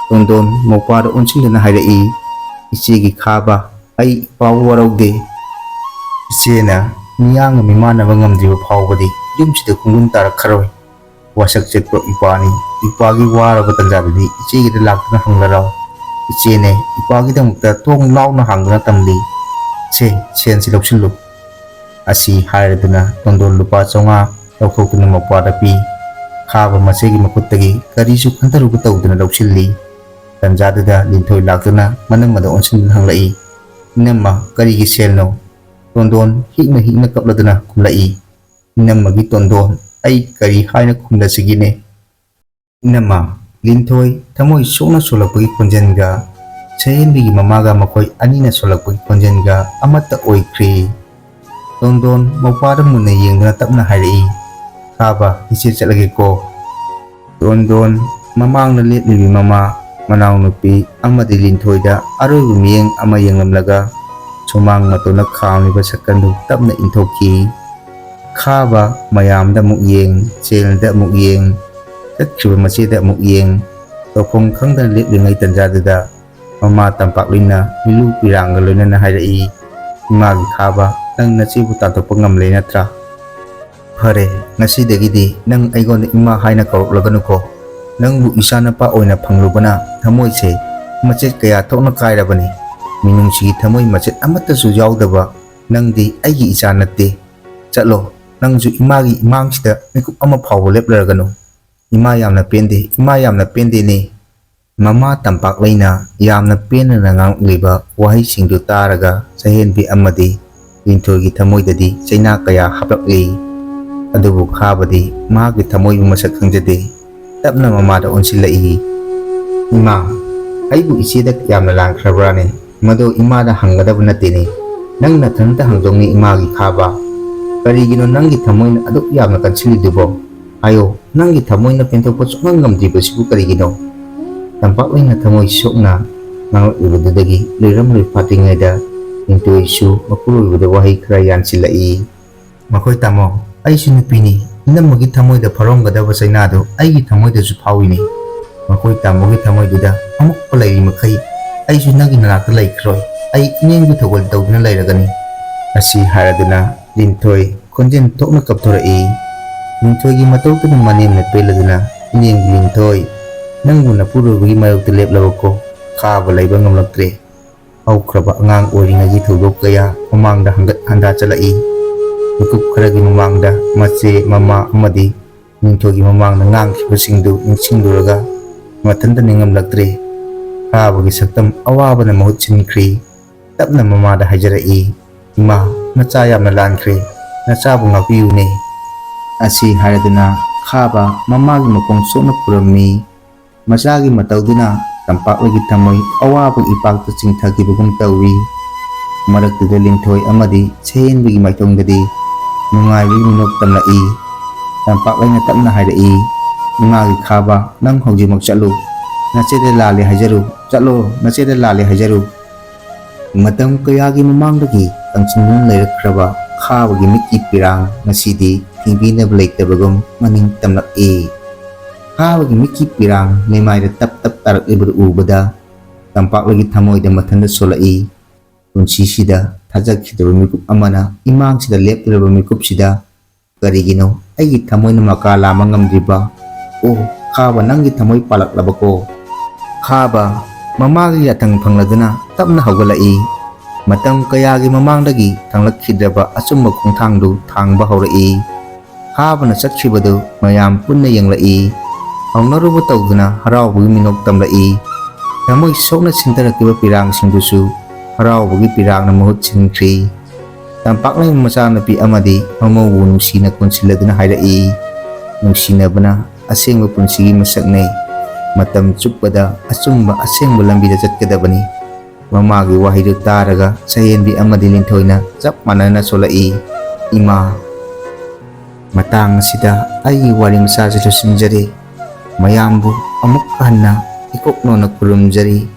ꯇꯣꯟꯗꯣꯟ ꯃꯧꯄ꯭ꯋꯥꯗ ꯑꯣꯟꯁꯤꯟꯗꯨꯅ ꯍꯥꯏꯔꯛꯏ, "ꯏꯆꯦꯒꯤ ꯈꯥꯕ, ꯑꯩ ꯏꯄꯥꯕꯨ ꯋꯥꯔꯧꯗꯦ꯫ ꯏꯆꯦꯅ ꯃꯤꯌꯥꯝꯒ ꯃꯤꯃꯥꯟꯅꯕ ꯉꯝꯗ꯭ꯔꯤꯕ ꯐꯥꯎꯕꯗꯤ ꯌꯨꯝꯁꯤꯗ ꯈꯣꯡꯒꯨꯟ ꯇꯥꯔꯛꯈꯔꯣꯏ꯫ ꯋꯥꯁꯛ ꯆꯠꯄ ꯏꯄꯥꯅꯤ꯫ ꯏꯄꯥꯒꯤ ꯋꯥꯔꯕ ꯇꯟꯖꯥꯗꯗꯤ ꯏꯆꯦꯒꯤꯗ ꯂꯥꯛꯇꯨꯅ ꯍꯪꯂꯔꯥꯎ꯫ ꯏꯆꯦꯅꯦ ꯏꯄꯥꯒꯤꯗꯃꯛꯇ ꯊꯣꯡ ꯂꯥꯎꯅ ꯍꯥꯡꯗꯨꯅ ꯊꯝꯂꯤ꯫ ꯁꯦ, ꯁꯦꯟꯁꯤ ꯂꯧꯁꯤꯜꯂꯨ꯫" ꯑꯁꯤ ꯍꯥꯏꯔꯗꯨꯅ ꯇꯣꯟꯗꯣꯟ ꯂꯨꯄꯥ ꯆꯥꯝꯃꯉꯥ ꯂꯧꯊꯣꯛꯇꯨꯅ ꯃꯧꯄ꯭ꯋꯥꯗ ꯄꯤ꯫ ꯈꯥꯕ ꯃꯆꯦꯒꯤ ꯃꯈꯨꯠꯇꯒꯤ ꯀꯔꯤꯁꯨ ꯈꯟꯊꯔꯨꯕ ꯇꯧꯗꯅ ꯂꯧꯁꯤꯜꯂꯤ꯫ ꯇꯟꯖꯥꯗꯨꯗ ꯂꯤꯟꯊꯣꯏ ꯂꯥꯛꯇꯨꯅ ꯃꯅꯝꯃꯗ ꯑꯣꯟꯁꯤꯟꯗꯨꯅ ꯍꯪꯂꯛꯏ, "ꯏꯅꯝꯃ, ꯀꯔꯤꯒꯤ ꯁꯦꯜꯅꯣ?" ꯇꯣꯟꯗꯣꯟ ꯍꯤꯛꯅ ꯍꯤꯛꯅ ꯀꯞꯂꯗꯨꯅ ꯈꯨꯝꯂꯛꯏ, "ꯏꯅꯝꯃꯒꯤ ꯇꯣꯟꯗꯣꯟ, ꯑꯩ ꯀꯔꯤ ꯍꯥꯏꯅ ꯈꯨꯝꯂꯁꯤꯒꯦꯅꯦ?" "ꯏꯅꯝꯃ꯫" ꯂꯤꯟꯊꯣꯏ ꯊꯃꯣꯏ ꯁꯣꯛꯅ ꯁꯣꯜꯂꯛꯄꯒꯤ ꯈꯣꯟꯖꯦꯜꯒ ꯁꯍꯦꯟꯕꯤꯒꯤ ꯃꯃꯥꯒ ꯃꯈꯣꯏ ꯑꯅꯤꯅ ꯁꯣꯜꯂꯛꯄꯒꯤ ꯈꯣꯟꯖꯦꯜꯒ ꯑꯃꯠꯇ ꯑꯣꯏꯈ꯭ꯔꯦ꯫ ꯇꯣꯟꯗꯣꯟ ꯃꯧꯄ꯭ꯋꯥꯗ ꯃꯨꯟꯅ ꯌꯦꯡꯗꯨꯅ ꯇꯞꯅ ꯍꯥꯏꯔꯛꯏ, "ꯈꯥꯕ, ꯏꯆꯦ ꯆꯠꯂꯒꯦꯀꯣ꯫" ꯇꯣꯟꯗꯣꯟ ꯃꯃꯥꯡꯗ ꯂꯦꯞꯂꯤꯕꯤ ꯃꯃꯥ, ꯃꯅꯥꯎꯅꯨꯄꯤ ꯑꯃꯗꯤ ꯂꯤꯟꯊꯣꯏꯗ ꯑꯔꯣꯏꯕ ꯃꯤꯠꯌꯦꯡ ꯑꯃ ꯌꯦꯡꯂꯝꯂꯒ ꯁꯨꯃꯥꯡ ꯃꯇꯣꯟꯗ ꯈꯥꯝꯂꯤꯕ ꯁꯥꯏꯀꯜꯗꯨ ꯇꯞꯅ ꯏꯟꯊꯣꯛꯈꯤ꯫ ꯈꯥꯕ ꯃꯌꯥꯝꯗ ꯑꯃꯨꯛ ꯌꯦꯡ, ꯁꯦꯜꯗ ꯑꯃꯨꯛ ꯌꯦꯡ, ꯆꯠꯈ꯭ꯔꯤꯕ ꯃꯆꯦꯗ ꯑꯃꯨꯛ ꯌꯦꯡ, ꯇꯧꯐꯝ ꯈꯪꯗꯅ ꯂꯦꯞꯂꯤꯉꯩ ꯇꯟꯖꯥꯗꯨꯗ ꯃꯃꯥ ꯇꯝꯄꯥꯛꯂꯩꯅ ꯃꯤꯂꯨ ꯄꯤꯔꯥꯡꯒ ꯂꯣꯏꯅꯅ ꯍꯥꯏꯔꯛꯏ, "ꯏꯃꯥꯒꯤ ꯈꯥꯕ, ꯅꯪ ꯅꯆꯦꯕꯨ ꯇꯥꯟꯊꯣꯛꯄ ꯉꯝꯂꯦ ꯅꯠꯇ꯭ꯔꯥ? ꯐꯔꯦ, ꯉꯁꯤꯗꯒꯤꯗꯤ ꯅꯪ ꯑꯩꯉꯣꯟꯗ ꯏꯃꯥ ꯍꯥꯏꯅ ꯀꯧꯔꯛꯂꯒꯅꯨꯀꯣ꯫ ꯅꯪꯕꯨ ꯏꯆꯥꯅꯨꯄꯥ ꯑꯣꯏꯅ ꯐꯪꯂꯨꯕꯅ ꯊꯃꯣꯏꯁꯦ ꯃꯆꯦꯠ ꯀꯌꯥ ꯊꯣꯛꯅ ꯀꯥꯏꯔꯕꯅꯤ꯫ ꯃꯤꯅꯨꯡꯁꯤꯒꯤ ꯊꯃꯣꯏ ꯃꯆꯦꯠ ꯑꯃꯠꯇꯁꯨ ꯌꯥꯎꯗꯕ ꯅꯪꯗꯤ ꯑꯩꯒꯤ ꯏꯆꯥ ꯅꯠꯇꯦ꯫ ꯆꯠꯂꯣ, ꯅꯪꯁꯨ ꯏꯃꯥꯒꯤ ꯏꯃꯥꯡꯁꯤꯗ ꯃꯤꯀꯨꯞ ꯑꯃ ꯐꯥꯎꯕ ꯂꯦꯞꯂꯔꯒꯅꯨ꯫ ꯏꯃꯥ ꯌꯥꯝꯅ ꯄꯦꯟꯗꯦ, ꯏꯃꯥ ꯌꯥꯝꯅ ꯄꯦꯟꯗꯦꯅꯦ"꯫ ꯃꯃꯥ ꯇꯝꯄꯥꯛꯂꯩꯅ ꯌꯥꯝꯅ ꯄꯦꯟꯅ ꯉꯥꯡꯂꯤꯕ ꯋꯥꯍꯩꯁꯤꯡꯗꯨ ꯇꯥꯔꯒ ꯁꯍꯦꯟꯕꯤ ꯑꯃꯗꯤ ꯂꯤꯟꯊꯣꯏꯒꯤ ꯊꯃꯣꯏꯗꯗꯤ ꯆꯩꯅꯥ ꯀꯌꯥ ꯍꯥꯞꯂꯛꯂꯤ꯫ ꯑꯗꯨꯕꯨ ꯈꯥꯕꯗꯤ ꯃꯍꯥꯛꯀꯤ ꯊꯃꯣꯏꯕꯨ ꯃꯁꯛ ꯈꯪꯖꯗꯦ꯫ ꯇꯞꯅ ꯃꯃꯥꯗ ꯑꯣꯟꯁꯤꯜꯂꯛꯏ꯫ "ꯏꯃꯥ, ꯑꯩꯕꯨ ꯏꯆꯦꯗ ꯌꯥꯝꯅ ꯂꯥꯟꯈ꯭ꯔꯕ꯭ꯔꯥꯅꯦ? ꯃꯗꯨ ꯏꯃꯥꯗ ꯍꯪꯒꯗꯕ ꯅꯠꯇꯦꯅꯦ꯫ ꯅꯪ ꯅꯊꯟꯇ ꯍꯪꯗꯣꯛꯅꯤ ꯏꯃꯥꯒꯤ ꯈꯥꯕ꯫ ꯀꯔꯤꯒꯤꯅꯣ ꯅꯪꯒꯤ ꯊꯃꯣꯏꯅ ꯑꯗꯨꯛ ꯌꯥꯝꯅ ꯀꯟꯁꯤꯜꯂꯤꯗꯨꯕꯣ? ꯍꯥꯏꯌꯣ, ꯅꯪꯒꯤ ꯊꯃꯣꯏꯅ ꯄꯦꯟꯊꯣꯛꯄ ꯁꯨꯡꯉꯝ ꯉꯝꯗ꯭ꯔꯤꯕꯁꯤꯕꯨ ꯀꯔꯤꯒꯤꯅꯣ?" ꯇꯝꯄꯥꯛꯂꯩꯅ ꯊꯃꯣꯏ ꯁꯣꯛꯅ ꯉꯥꯡꯂꯛꯂꯤꯕꯗꯨꯗꯒꯤ ꯂꯩꯔꯝꯂꯣꯏ ꯐꯥꯠꯇ꯭ꯔꯤꯉꯩꯗ ꯂꯤꯟꯊꯣꯏꯁꯨ ꯃꯄꯨꯔꯣꯏꯕꯗ ꯋꯥꯍꯩ ꯈꯔ ꯌꯥꯟꯁꯤꯜꯂꯛꯏ꯫ "ꯃꯈꯣꯏ ꯇꯥꯃꯣ, ꯑꯩꯁꯨ ꯅꯨꯄꯤꯅꯤ, ꯏꯅꯝꯃꯒꯤ ꯊꯃꯣꯏꯗ ꯐꯥꯎꯔꯝꯒꯗꯕ ꯆꯩꯅꯥꯗꯨ ꯑꯩꯒꯤ ꯊꯃꯣꯏꯗꯁꯨ ꯐꯥꯎꯏꯅꯦ꯫ ꯃꯈꯣꯏ ꯇꯥꯃꯣꯒꯤ ꯊꯃꯣꯏꯗꯨꯗ ꯑꯃꯨꯛꯄ ꯂꯩꯔꯤ ꯃꯈꯩ ꯑꯩꯁꯨ ꯅꯪꯒꯤ ꯅꯅꯥꯛꯇ ꯂꯩꯈ꯭ꯔꯣꯏ꯫ ꯑꯩ ꯏꯅꯦꯝꯒꯤ ꯊꯧꯒꯜ ꯇꯧꯗꯨꯅ ꯂꯩꯔꯒꯅꯤ"꯫ ꯑꯁꯤ ꯍꯥꯏꯔꯗꯨꯅ ꯂꯤꯟꯊꯣꯏ ꯈꯣꯟꯖꯦꯜ ꯊꯣꯛꯅ ꯀꯞꯊꯣꯔꯛꯏ꯫ ꯂꯤꯟꯊꯣꯏꯒꯤ ꯃꯇꯧꯗꯨꯅ ꯃꯅꯦꯝꯅ ꯄꯦꯜꯂꯗꯨꯅ, "ꯏꯅꯦꯝꯒꯤ ꯂꯤꯟꯊꯣꯏ, ꯅꯪꯕꯨ ꯅꯄꯨꯔꯣꯏꯕꯒꯤ ꯃꯥꯌꯣꯛꯇ ꯂꯦꯞꯂꯕꯀꯣ? ꯈꯥꯕ ꯂꯩꯕ ꯉꯝꯂꯛꯇ꯭ꯔꯦ"꯫ ꯍꯧꯈ꯭ꯔꯕ ꯑꯉꯥꯡ ꯑꯣꯏꯔꯤꯉꯩꯒꯤ ꯊꯧꯗꯣꯛ ꯀꯌꯥ ꯃꯃꯥꯡꯗ ꯍꯪꯒꯠ ꯍꯟꯗꯥ ꯆꯠꯂꯛꯏ꯫ ꯃꯤꯀꯨꯞ ꯈꯔꯒꯤ ꯃꯃꯥꯡꯗ ꯃꯆꯦ, ꯃꯃꯥ ꯑꯃꯗꯤ ꯂꯤꯟꯊꯣꯏꯒꯤ ꯃꯃꯥꯡꯗ ꯉꯥꯡꯈꯤꯕꯁꯤꯡꯗꯨ ꯅꯤꯡꯁꯤꯡꯂꯨꯔꯒ ꯃꯊꯟꯇ ꯅꯤꯡꯉꯝꯂꯛꯇ꯭ꯔꯦ꯫ ꯈꯥꯕꯒꯤ ꯁꯛꯇꯝ ꯑꯋꯥꯕꯅ ꯃꯍꯨꯠ ꯁꯤꯟꯈ꯭ꯔꯤ꯫ ꯇꯞꯅ ꯃꯃꯥꯗ ꯍꯥꯏꯖꯔꯛꯏ, "ꯏꯃꯥ, ꯅꯆꯥ ꯌꯥꯝꯅ ꯂꯥꯟꯈ꯭ꯔꯦ, ꯅꯆꯥꯕꯨ ꯉꯥꯛꯄꯤꯌꯨꯅꯦ"꯫ ꯑꯁꯤ ꯍꯥꯏꯔꯗꯨꯅ ꯈꯥꯕ ꯃꯃꯥꯒꯤ ꯃꯈꯣꯡ ꯁꯣꯛꯅ ꯈꯨꯔꯝꯃꯤ꯫ ꯃꯆꯥꯒꯤ ꯃꯇꯧꯗꯨꯅ ꯇꯝꯄꯥꯛꯂꯩꯒꯤ ꯊꯃꯣꯏ ꯑꯋꯥꯕ ꯏꯄꯥꯛꯇ ꯆꯤꯡꯊꯈꯤꯕꯒꯨꯝ ꯇꯧꯏ꯫ ꯃꯔꯛꯇꯨꯗ ꯂꯤꯟꯊꯣꯏ ꯑꯃꯗꯤ ꯁꯍꯦꯟꯕꯒꯤ ꯃꯥꯏꯊꯣꯡꯗꯗꯤ ꯅꯨꯡꯉꯥꯏꯕꯒꯤ ꯃꯤꯅꯣꯛ ꯇꯝꯂꯛꯏ꯫ ꯇꯝꯄꯥꯛꯂꯩꯅ ꯇꯞꯅ ꯍꯥꯏꯔꯛꯏ, "ꯏꯃꯥꯒꯤ ꯈꯥꯕ, ꯅꯪ ꯍꯧꯖꯤꯛꯃꯛ ꯆꯠꯂꯨ꯫ ꯅꯆꯦꯗ ꯂꯥꯜꯂꯦ ꯍꯥꯏꯖꯔꯨ꯫ ꯆꯠꯂꯣ, ꯅꯆꯦꯗ ꯂꯥꯜꯂꯦ ꯍꯥꯏꯖꯔꯨ"꯫ ꯃꯇꯝ ꯀꯌꯥꯒꯤ ꯃꯃꯥꯡꯗꯒꯤ ꯀꯪꯁꯤꯟꯗꯨꯅ ꯂꯩꯔꯛꯈ꯭ꯔꯕ ꯈꯥꯕꯒꯤ ꯃꯤꯠꯀꯤ ꯄꯤꯔꯥꯡ ꯉꯁꯤꯗꯤ ꯊꯤꯡꯕꯤꯅꯕ ꯂꯩꯇꯕꯒꯨꯝ ꯃꯅꯤꯡ ꯇꯝꯂꯛꯏ꯫ ꯈꯥꯕꯒꯤ ꯃꯤꯠꯀꯤ ꯄꯤꯔꯥꯡ ꯂꯩꯃꯥꯏꯗ ꯇꯞ ꯇꯞ ꯇꯥꯔꯛꯂꯤꯕꯗꯨ ꯎꯕꯗ ꯇꯝꯄꯥꯛꯂꯩꯒꯤ ꯊꯃꯣꯏꯗ ꯃꯊꯟꯇ ꯁꯣꯜꯂꯛꯏ꯫ ꯄꯨꯟꯁꯤꯁꯤꯗ ꯊꯥꯖꯈꯤꯗꯕ ꯃꯤꯀꯨꯞ ꯑꯃꯅ ꯏꯃꯥꯡꯁꯤꯗ ꯂꯦꯞꯂꯨꯔꯕ ꯃꯤꯀꯨꯞꯁꯤꯗ ꯀꯔꯤꯒꯤꯅꯣ ꯑꯩꯒꯤ ꯊꯃꯣꯏꯅ ꯃꯀꯥ ꯂꯥꯝꯕ ꯉꯝꯗ꯭ꯔꯤꯕ? ꯑꯣ, ꯈꯥꯕ, ꯅꯪꯒꯤ ꯊꯃꯣꯏ ꯄꯥꯜꯂꯛꯂꯕꯀꯣ? ꯈꯥꯕ ꯃꯃꯥꯒꯤ ꯌꯥꯊꯪ ꯐꯪꯂꯗꯨꯅ ꯇꯞꯅ ꯍꯧꯒꯠꯂꯛꯏ꯫ ꯃꯇꯝ ꯀꯌꯥꯒꯤ ꯃꯃꯥꯡꯗꯒꯤ ꯊꯥꯡꯂꯛꯈꯤꯗ꯭ꯔꯕ ꯑꯆꯨꯝꯕ ꯈꯣꯡꯊꯥꯡꯗꯨ ꯊꯥꯡꯕ ꯍꯧꯔꯛꯏ꯫ ꯈꯥꯕꯅ ꯆꯠꯈꯤꯕꯗꯨ ꯃꯌꯥꯝ ꯄꯨꯟꯅ ꯌꯦꯡꯂꯛꯏ꯫ ꯍꯧꯅꯔꯨꯕ ꯇꯧꯗꯨꯅ ꯍꯔꯥꯎꯕꯒꯤ ꯃꯤꯅꯣꯛ ꯇꯝꯂꯛꯏ꯫ ꯊꯃꯣꯏ ꯁꯣꯛꯅ ꯁꯤꯟꯊꯔꯛꯈꯤꯕ ꯄꯤꯔꯥꯡꯁꯤꯡꯗꯨꯁꯨ ꯍꯔꯥꯎꯕꯒꯤ ꯄꯤꯔꯥꯡꯅ ꯃꯍꯨꯠ ꯁꯤꯟꯈ꯭ꯔꯤ꯫ ꯇꯝꯄꯥꯛꯂꯩ ꯃꯆꯥꯅꯨꯄꯤ ꯑꯃꯗꯤ ꯃꯃꯧꯕꯨ ꯅꯨꯡꯁꯤꯅ ꯀꯣꯟꯁꯤꯜꯂꯗꯨꯅ ꯍꯥꯏꯔꯛꯏ, "ꯅꯨꯡꯁꯤꯅꯕꯅ ꯑꯁꯦꯡꯕ ꯄꯨꯟꯁꯤꯒꯤ ꯃꯁꯛꯅꯦ꯫ ꯃꯇꯝ ꯆꯨꯞꯄꯗ ꯑꯆꯨꯝꯕ ꯑꯁꯦꯡꯕ ꯂꯝꯕꯤꯗ ꯆꯠꯀꯗꯕꯅꯤ꯫" ꯃꯃꯥꯒꯤ ꯋꯥꯍꯩꯗꯨ ꯇꯥꯔꯒ ꯁꯍꯦꯟꯕꯤ ꯑꯃꯗꯤ ꯂꯤꯟꯊꯣꯏꯅ ꯆꯞ ꯃꯥꯟꯅꯅ ꯁꯣꯜꯂꯛꯏ, "ꯏꯃꯥ, ꯃꯇꯥꯡ ꯑꯁꯤꯗ ꯑꯩꯒꯤ ꯋꯥꯔꯤ ꯃꯆꯥꯁꯤ ꯂꯣꯏꯁꯤꯟꯖꯔꯦ꯫ ꯃꯌꯥꯝꯕꯨ ꯑꯃꯨꯛ ꯍꯟꯅ ꯏꯀꯣꯛ ꯅꯣꯟꯅ ꯈꯨꯔꯨꯝꯖꯔꯤ꯫